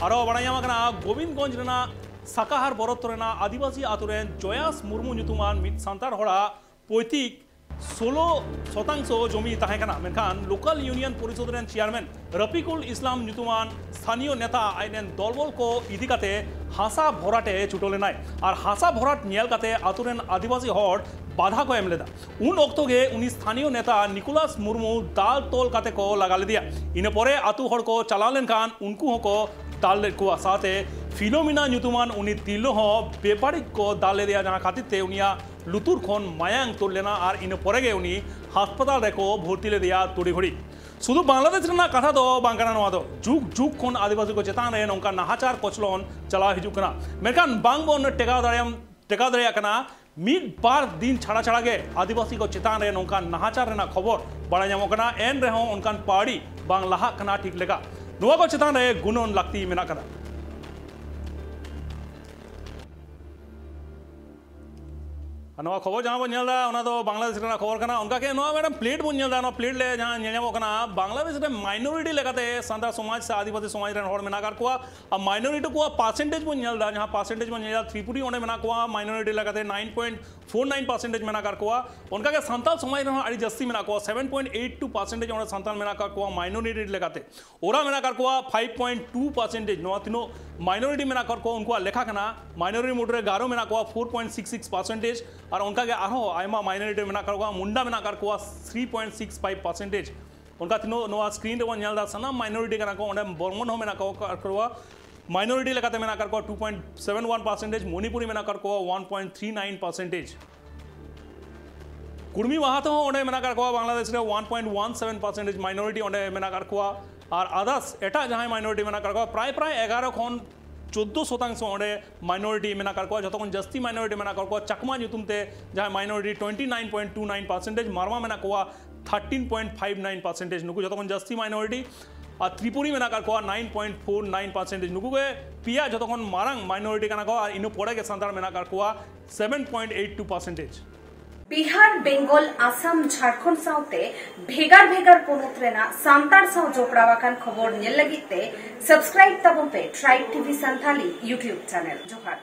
ᱟᱨᱚ ᱵᱟᱲᱟᱭ ᱧᱟᱢ ᱟᱠᱟᱱᱟ, ᱜᱳᱵᱤᱱᱫᱽᱜᱚᱸᱡᱽ ᱨᱮᱱᱟᱜ ᱥᱟᱠᱟᱦᱟᱨ ᱵᱚᱨᱚᱴᱴᱚ ᱨᱮᱱᱟᱜ ᱟᱹᱫᱤᱵᱟᱹᱥᱤ ᱟᱛᱳ ᱨᱮᱱ ᱡᱚᱭᱟᱥ ᱢᱩᱨᱢᱩ ᱧᱩᱛᱩᱢᱟᱱ ᱢᱤᱫ ᱥᱟᱱᱛᱟᱲ ᱦᱚᱲᱟᱜ ᱯᱳᱭᱛᱤᱠ ᱥᱳᱞᱳ ᱥᱚᱛᱟᱝᱥᱚ ᱡᱚᱢᱤ ᱛᱟᱦᱮᱸ ᱠᱟᱱᱟ, ᱢᱮᱱᱠᱷᱟᱱ ᱞᱳᱠᱟᱞ ᱤᱭᱩᱱᱤᱭᱚᱱ ᱯᱚᱨᱤᱥᱚᱫᱽ ᱨᱮᱱ ᱪᱮᱭᱟᱨᱢᱮᱱ ᱨᱟᱯᱤᱠᱩᱞ ᱤᱥᱞᱟᱢ ᱧᱩᱛᱩᱢᱟᱱ ᱥᱛᱷᱟᱱᱤᱭᱚ ᱱᱮᱛᱟ ᱟᱡ ᱨᱮᱱ ᱫᱚᱞᱵᱚᱞ ᱠᱚ ᱤᱫᱤ ᱠᱟᱛᱮ ᱦᱟᱥᱟ ᱵᱷᱚᱨᱟᱴ ᱮ ᱪᱷᱩᱴᱟᱹᱣ ᱞᱮᱱᱟᱭ᱾ ᱟᱨ ᱦᱟᱥᱟ ᱵᱷᱚᱨᱟᱴ ᱧᱮᱞ ᱠᱟᱛᱮ ᱟᱛᱳ ᱨᱮᱱ ᱟᱹᱫᱤᱵᱟᱹᱥᱤ ᱦᱚᱲ ᱵᱟᱫᱷᱟ ᱠᱚ ᱮᱢ ᱞᱮᱫᱟ᱾ ᱩᱱ ᱚᱠᱛᱚ ᱜᱮ ᱩᱱᱤ ᱥᱛᱷᱟᱱᱤᱭᱚ ᱱᱮᱛᱟ ᱱᱤᱠᱳᱞᱟᱥ ᱢᱩᱨᱢᱩ ᱫᱟᱞ ᱛᱚᱞ ᱠᱟᱛᱮ ᱠᱚ ᱞᱟᱜᱟ ᱞᱮᱫᱮᱭᱟ᱾ ᱤᱱᱟᱹ ᱯᱚᱨᱮ ᱟᱛᱳ ᱦᱚᱲ ᱠᱚ ᱪᱟᱞᱟᱣ ᱞᱮᱱᱠᱷᱟᱱ ᱩᱱᱠᱩ ᱦᱚᱸᱠᱚ ᱫᱟᱞ ᱞᱮᱫ ᱠᱚᱣᱟ᱾ ᱥᱟᱶᱛᱮ ᱯᱷᱤᱞᱳᱢᱤᱱᱟ ᱧᱩᱛᱩᱢᱟᱱ ᱩᱱᱤ ᱛᱤᱨᱞᱟᱹ ᱦᱚᱸ ᱵᱮᱵᱟᱹᱲᱤᱡ ᱠᱚ ᱫᱟᱞ ᱞᱮᱫᱮᱭᱟ, ᱡᱟᱦᱟᱸ ᱠᱷᱟᱹᱛᱤᱨ ᱛᱮ ᱩᱱᱤᱭᱟᱜ ᱞᱩᱛᱩᱨ ᱠᱷᱚᱱ ᱢᱟᱭᱟᱝ ᱛᱩᱫ ᱞᱮᱱᱟ ᱟᱨ ᱤᱱᱟᱹ ᱯᱚᱨᱮ ᱜᱮ ᱩᱱᱤ ᱦᱟᱥᱯᱟᱛᱟᱞ ᱨᱮᱠᱚ ᱵᱷᱚᱨᱛᱤ ᱞᱮᱫᱮᱭᱟ ᱛᱩᱲᱤ ᱜᱷᱩᱲᱤ᱾ ᱥᱩᱫᱷᱩ ᱵᱟᱝᱞᱟᱫᱮᱥ ᱨᱮᱱᱟᱜ ᱠᱟᱛᱷᱟ ᱫᱚ ᱵᱟᱝ ᱠᱟᱱᱟ ᱱᱚᱣᱟ ᱫᱚ, ᱡᱩᱜᱽ ᱡᱩᱜᱽ ᱠᱷᱚᱱ ᱟᱹᱫᱤᱵᱟᱹᱥᱤ ᱠᱚ ᱪᱮᱛᱟᱱ ᱨᱮ ᱱᱚᱝᱠᱟ ᱱᱟᱦᱟᱪᱟᱨ ᱠᱚᱪᱞᱚᱱ ᱪᱟᱞᱟᱣ ᱦᱤᱡᱩᱜ ᱠᱟᱱᱟ᱾ ᱢᱮᱱᱠᱷᱟᱱ ᱵᱟᱝ ᱵᱚᱱ ᱴᱮᱠᱟᱣ ᱫᱟᱲᱮᱭᱟᱜ, ᱴᱮᱠᱟᱣ ᱫᱟᱲᱮᱭᱟᱜ ᱠᱟᱱᱟ᱾ ᱢᱤᱫ ᱵᱟᱨ ᱫᱤᱱ ᱪᱷᱟᱲᱟ ᱪᱷᱟᱲᱟ ᱜᱮ ᱟᱹᱫᱤᱵᱟᱹᱥᱤ ᱠᱚ ᱪᱮᱛᱟᱱ ᱨᱮ ᱱᱚᱝᱠᱟᱱ ᱱᱟᱦᱟᱪᱟᱨ ᱨᱮᱱᱟᱜ ᱠᱷᱚᱵᱚᱨ ᱵᱟᱲᱟᱭ ᱧᱟᱢᱚᱜ ᱠᱟᱱᱟ, ᱮᱱ ᱨᱮᱦᱚᱸ ᱚᱱᱠᱟᱱ ᱯᱟᱹᱣᱲᱤ ᱵᱟᱝ ᱞᱟᱦᱟᱜ ᱠᱟᱱᱟ ᱴᱷᱤᱠ ᱞᱮᱠᱟ᱾ ᱱᱚᱣᱟ ᱠᱚ ᱪᱮᱛᱟᱱ ᱨᱮ ᱜᱩᱱᱟᱹᱱ ᱞᱟᱹᱠᱛᱤ ᱢᱮᱱᱟᱜ ᱟᱠᱟᱫᱟ᱾ ᱟᱨ ᱱᱚᱣᱟ ᱠᱷᱚᱵᱚᱨ ᱡᱟᱦᱟᱸ ᱵᱚᱱ ᱧᱮᱞ ᱮᱫᱟ, ᱚᱱᱟ ᱫᱚ ᱵᱟᱝᱞᱟᱫᱮᱥ ᱨᱮᱱᱟᱜ ᱠᱷᱚᱵᱚᱨ ᱠᱟᱱᱟ᱾ ᱚᱱᱠᱟ ᱜᱮ ᱱᱚᱣᱟ ᱢᱤᱫᱴᱟᱝ ᱯᱞᱮᱴ ᱵᱚᱱ ᱧᱮᱞ ᱮᱫᱟ᱾ ᱱᱚᱣᱟ ᱯᱞᱮᱴ ᱨᱮ ᱡᱟᱦᱟᱸ ᱧᱮᱞ ᱧᱟᱢᱚᱜ ᱠᱟᱱᱟ, ᱵᱟᱝᱞᱟᱫᱮᱥ ᱨᱮ ᱢᱟᱭᱱᱚᱨᱤᱴᱤ ᱞᱮᱠᱟᱛᱮ ᱥᱟᱱᱛᱟᱲ ᱥᱚᱢᱟᱡᱽ ᱥᱮ ᱟᱹᱫᱤᱵᱟᱹᱥᱤ ᱥᱚᱢᱟᱡᱽ ᱨᱮᱱ ᱦᱚᱲ ᱢᱮᱱᱟᱜ ᱟᱠᱟᱫ ᱠᱚᱣᱟ᱾ ᱟᱨ ᱢᱟᱭᱱᱚᱨᱤᱴᱤ ᱠᱚᱣᱟᱜ ᱯᱟᱨᱥᱮᱱᱴᱮᱡᱽ ᱵᱚᱱ ᱧᱮᱞ ᱮᱫᱟ, ᱡᱟᱦᱟᱸ ᱯᱟᱨᱥᱮᱱᱴᱮᱡᱽ ᱵᱚᱱ ᱧᱮᱞ ᱮᱫᱟ, ᱛᱨᱤᱯᱩᱨᱤ ᱚᱸᱰᱮ ᱢᱮᱱᱟᱜ ᱠᱚᱣᱟ ᱢᱟᱭᱱᱚᱨᱤᱴᱤ ᱞᱮᱠᱟᱛᱮ nine point four nine percentage ᱢᱮᱱᱟᱜ ᱟᱠᱟᱫ ᱠᱚᱣᱟ᱾ ᱚᱱᱠᱟ ᱜᱮ ᱥᱟᱱᱛᱟᱲ ᱥᱚᱢᱟᱡᱽ ᱨᱮᱦᱚᱸ ᱟᱹᱰᱤ ᱡᱟᱹᱥᱛᱤ ᱢᱮᱱᱟᱜ ᱠᱚᱣᱟ, seven point eight two percentage ᱚᱸᱰᱮ ᱥᱟᱱᱛᱟᱲ ᱢᱮᱱᱟᱜ ᱟᱠᱟᱫ ᱠᱚᱣᱟ ᱢᱟᱭᱱᱚᱨᱤᱴᱤ ᱞᱮᱠᱟᱛᱮ᱾ ᱳᱨᱟ ᱢᱮᱱᱟᱜ ᱟᱠᱟᱫ ᱠᱚᱣᱟ ᱯᱷᱟᱭᱤᱵᱷ ᱯᱚᱭᱮᱱᱴ ᱴᱩ ᱯᱟᱨᱥᱮᱱᱴᱮᱡᱽ᱾ ᱱᱚᱣᱟ ᱛᱤᱱᱟᱹᱜ ᱢᱟᱭᱱᱚᱨᱤᱴᱤ ᱢᱮᱱᱟᱜ ᱟᱠᱟᱫ ᱠᱚᱣᱟ, ᱩᱱᱠᱩᱣᱟᱜ ᱞᱮᱠᱷᱟ ᱠᱟᱱᱟ᱾ ᱢᱟᱭᱱᱚᱨᱤᱴᱤ ᱢᱩᱫᱽᱨᱮ ᱜᱟᱨᱳ ᱢᱮᱱᱟᱜ ᱠᱚᱣᱟ four point six six percentage, ᱟᱨ ᱚᱱᱠᱟ ᱜᱮ ᱟᱨᱦᱚᱸ ᱟᱭᱢᱟ ᱢᱟᱭᱱᱚᱨᱤᱴᱤ ᱢᱮᱱᱟᱜ ᱟᱠᱟᱫ ᱠᱚᱣᱟ᱾ ᱢᱩᱱᱰᱟ ᱢᱮᱱᱟᱜ ᱟᱠᱟᱫ ᱠᱚᱣᱟ three point six five percentage. ᱚᱱᱠᱟ ᱛᱤᱱᱟᱹᱜ ᱱᱚᱣᱟ ᱥᱠᱨᱤᱱ ᱨᱮᱵᱚᱱ ᱧᱮᱞ ᱮᱫᱟ, ᱥᱟᱱᱟᱢ ᱢᱟᱭᱱᱚᱨᱤᱴᱤ ᱠᱟᱱᱟ ᱠᱚ᱾ ᱚᱸᱰᱮ ᱵᱚᱨᱢᱚᱱ ᱦᱚᱸ ᱢᱮᱱᱟᱜ ᱟᱠᱟᱫ ᱠᱚᱣᱟ, ᱢᱟᱭᱱᱚᱨᱤᱴᱤ ᱞᱮᱠᱟᱛᱮ ᱢᱮᱱᱟᱜ ᱟᱠᱟᱫ ᱠᱚᱣᱟ two point seven one percentage, Manipuri ᱢᱮᱱᱟᱜ ᱟᱠᱟᱫ ᱠᱚᱣᱟ one point three nine percentage. Kurmi Mahato ᱦᱚᱸ ᱚᱸᱰᱮ ᱢᱮᱱᱟᱜ ᱟᱠᱟᱫ ᱠᱚᱣᱟ ᱵᱟᱝᱞᱟᱫᱮᱥ ᱨᱮ one point one seven percentage majority ᱚᱸᱰᱮ ᱢᱮᱱᱟᱜ ᱟᱠᱟᱫ ᱠᱚᱣᱟ᱾ ᱟᱨ ᱟᱫᱟᱨᱥ ᱮᱴᱟᱜ ᱡᱟᱦᱟᱸᱭ ᱢᱟᱭᱱᱚᱨᱤᱴᱤ ᱢᱮᱱᱟᱜ ᱟᱠᱟᱫ ᱠᱚᱣᱟ, ᱯᱨᱟᱭ ᱯᱨᱟᱭ ᱮᱜᱟᱨᱚ ᱠᱷᱚᱱ ᱪᱳᱫᱽᱫᱳ ᱥᱚᱛᱟᱝᱥᱚ ᱚᱸᱰᱮ ᱢᱟᱭᱱᱚᱨᱤᱴᱤ ᱢᱮᱱᱟᱜ ᱟᱠᱟᱫ ᱠᱚᱣᱟ᱾ ᱡᱚᱛᱚ ᱠᱷᱚᱱ ᱡᱟᱹᱥᱛᱤ ᱢᱟᱭᱱᱚᱨᱤᱴᱤ ᱢᱮᱱᱟᱜ ᱟᱠᱟᱫ ᱠᱚᱣᱟ ᱪᱟᱠᱢᱟ ᱧᱩᱛᱩᱢ ᱛᱮ ᱡᱟᱦᱟᱸᱭ majority, twenty nine point two nine percentage, Marma ᱢᱮᱱᱟᱜ ᱠᱚᱣᱟ thirteen point five nine percentage, ᱱᱩᱠᱩ ᱡᱚᱛᱚ ᱠᱷᱚᱱ ᱡᱟᱹᱥᱛᱤ ᱢᱟᱭᱱᱚᱨᱤᱴᱤ᱾ ᱟᱨ ᱛᱨᱤᱯᱩᱨᱤ ᱢᱮᱱᱟᱜ ᱟᱠᱟᱫ ᱠᱚᱣᱟ nine point four nine percentage. ᱱᱩᱠᱩ ᱜᱮ ᱯᱮᱭᱟ ᱡᱚᱛᱚ ᱠᱷᱚᱱ ᱢᱟᱨᱟᱝ ᱢᱟᱭᱱᱚᱨᱤᱴᱤ ᱠᱟᱱᱟ ᱠᱚ, ᱟᱨ ᱤᱱᱟᱹ ᱯᱚᱨᱮ ᱜᱮ ᱥᱟᱱᱛᱟᱲ ᱢᱮᱱᱟᱜ ᱟᱠᱟᱫ ᱠᱚᱣᱟ seven point eight two percentage. Bihar, Bengal, Assam, Jharkhand ᱥᱟᱶᱛᱮ ᱵᱷᱮᱜᱟᱨ ᱵᱷᱮᱜᱟᱨ ᱯᱚᱱᱚᱛ ᱨᱮᱱᱟᱜ ᱥᱟᱱᱛᱟᱲ ᱥᱟᱶ ᱡᱚᱯᱲᱟᱣ ᱟᱠᱟᱱ ᱠᱷᱚᱵᱚᱨ ᱧᱮᱞ ᱞᱟᱹᱜᱤᱫ ᱛᱮ ᱥᱟᱵᱥᱠᱨᱟᱭᱤᱵ ᱛᱟᱵᱚᱱ ᱯᱮ tribe TV Santhali YouTube channel. ᱡᱚᱦᱟᱨ᱾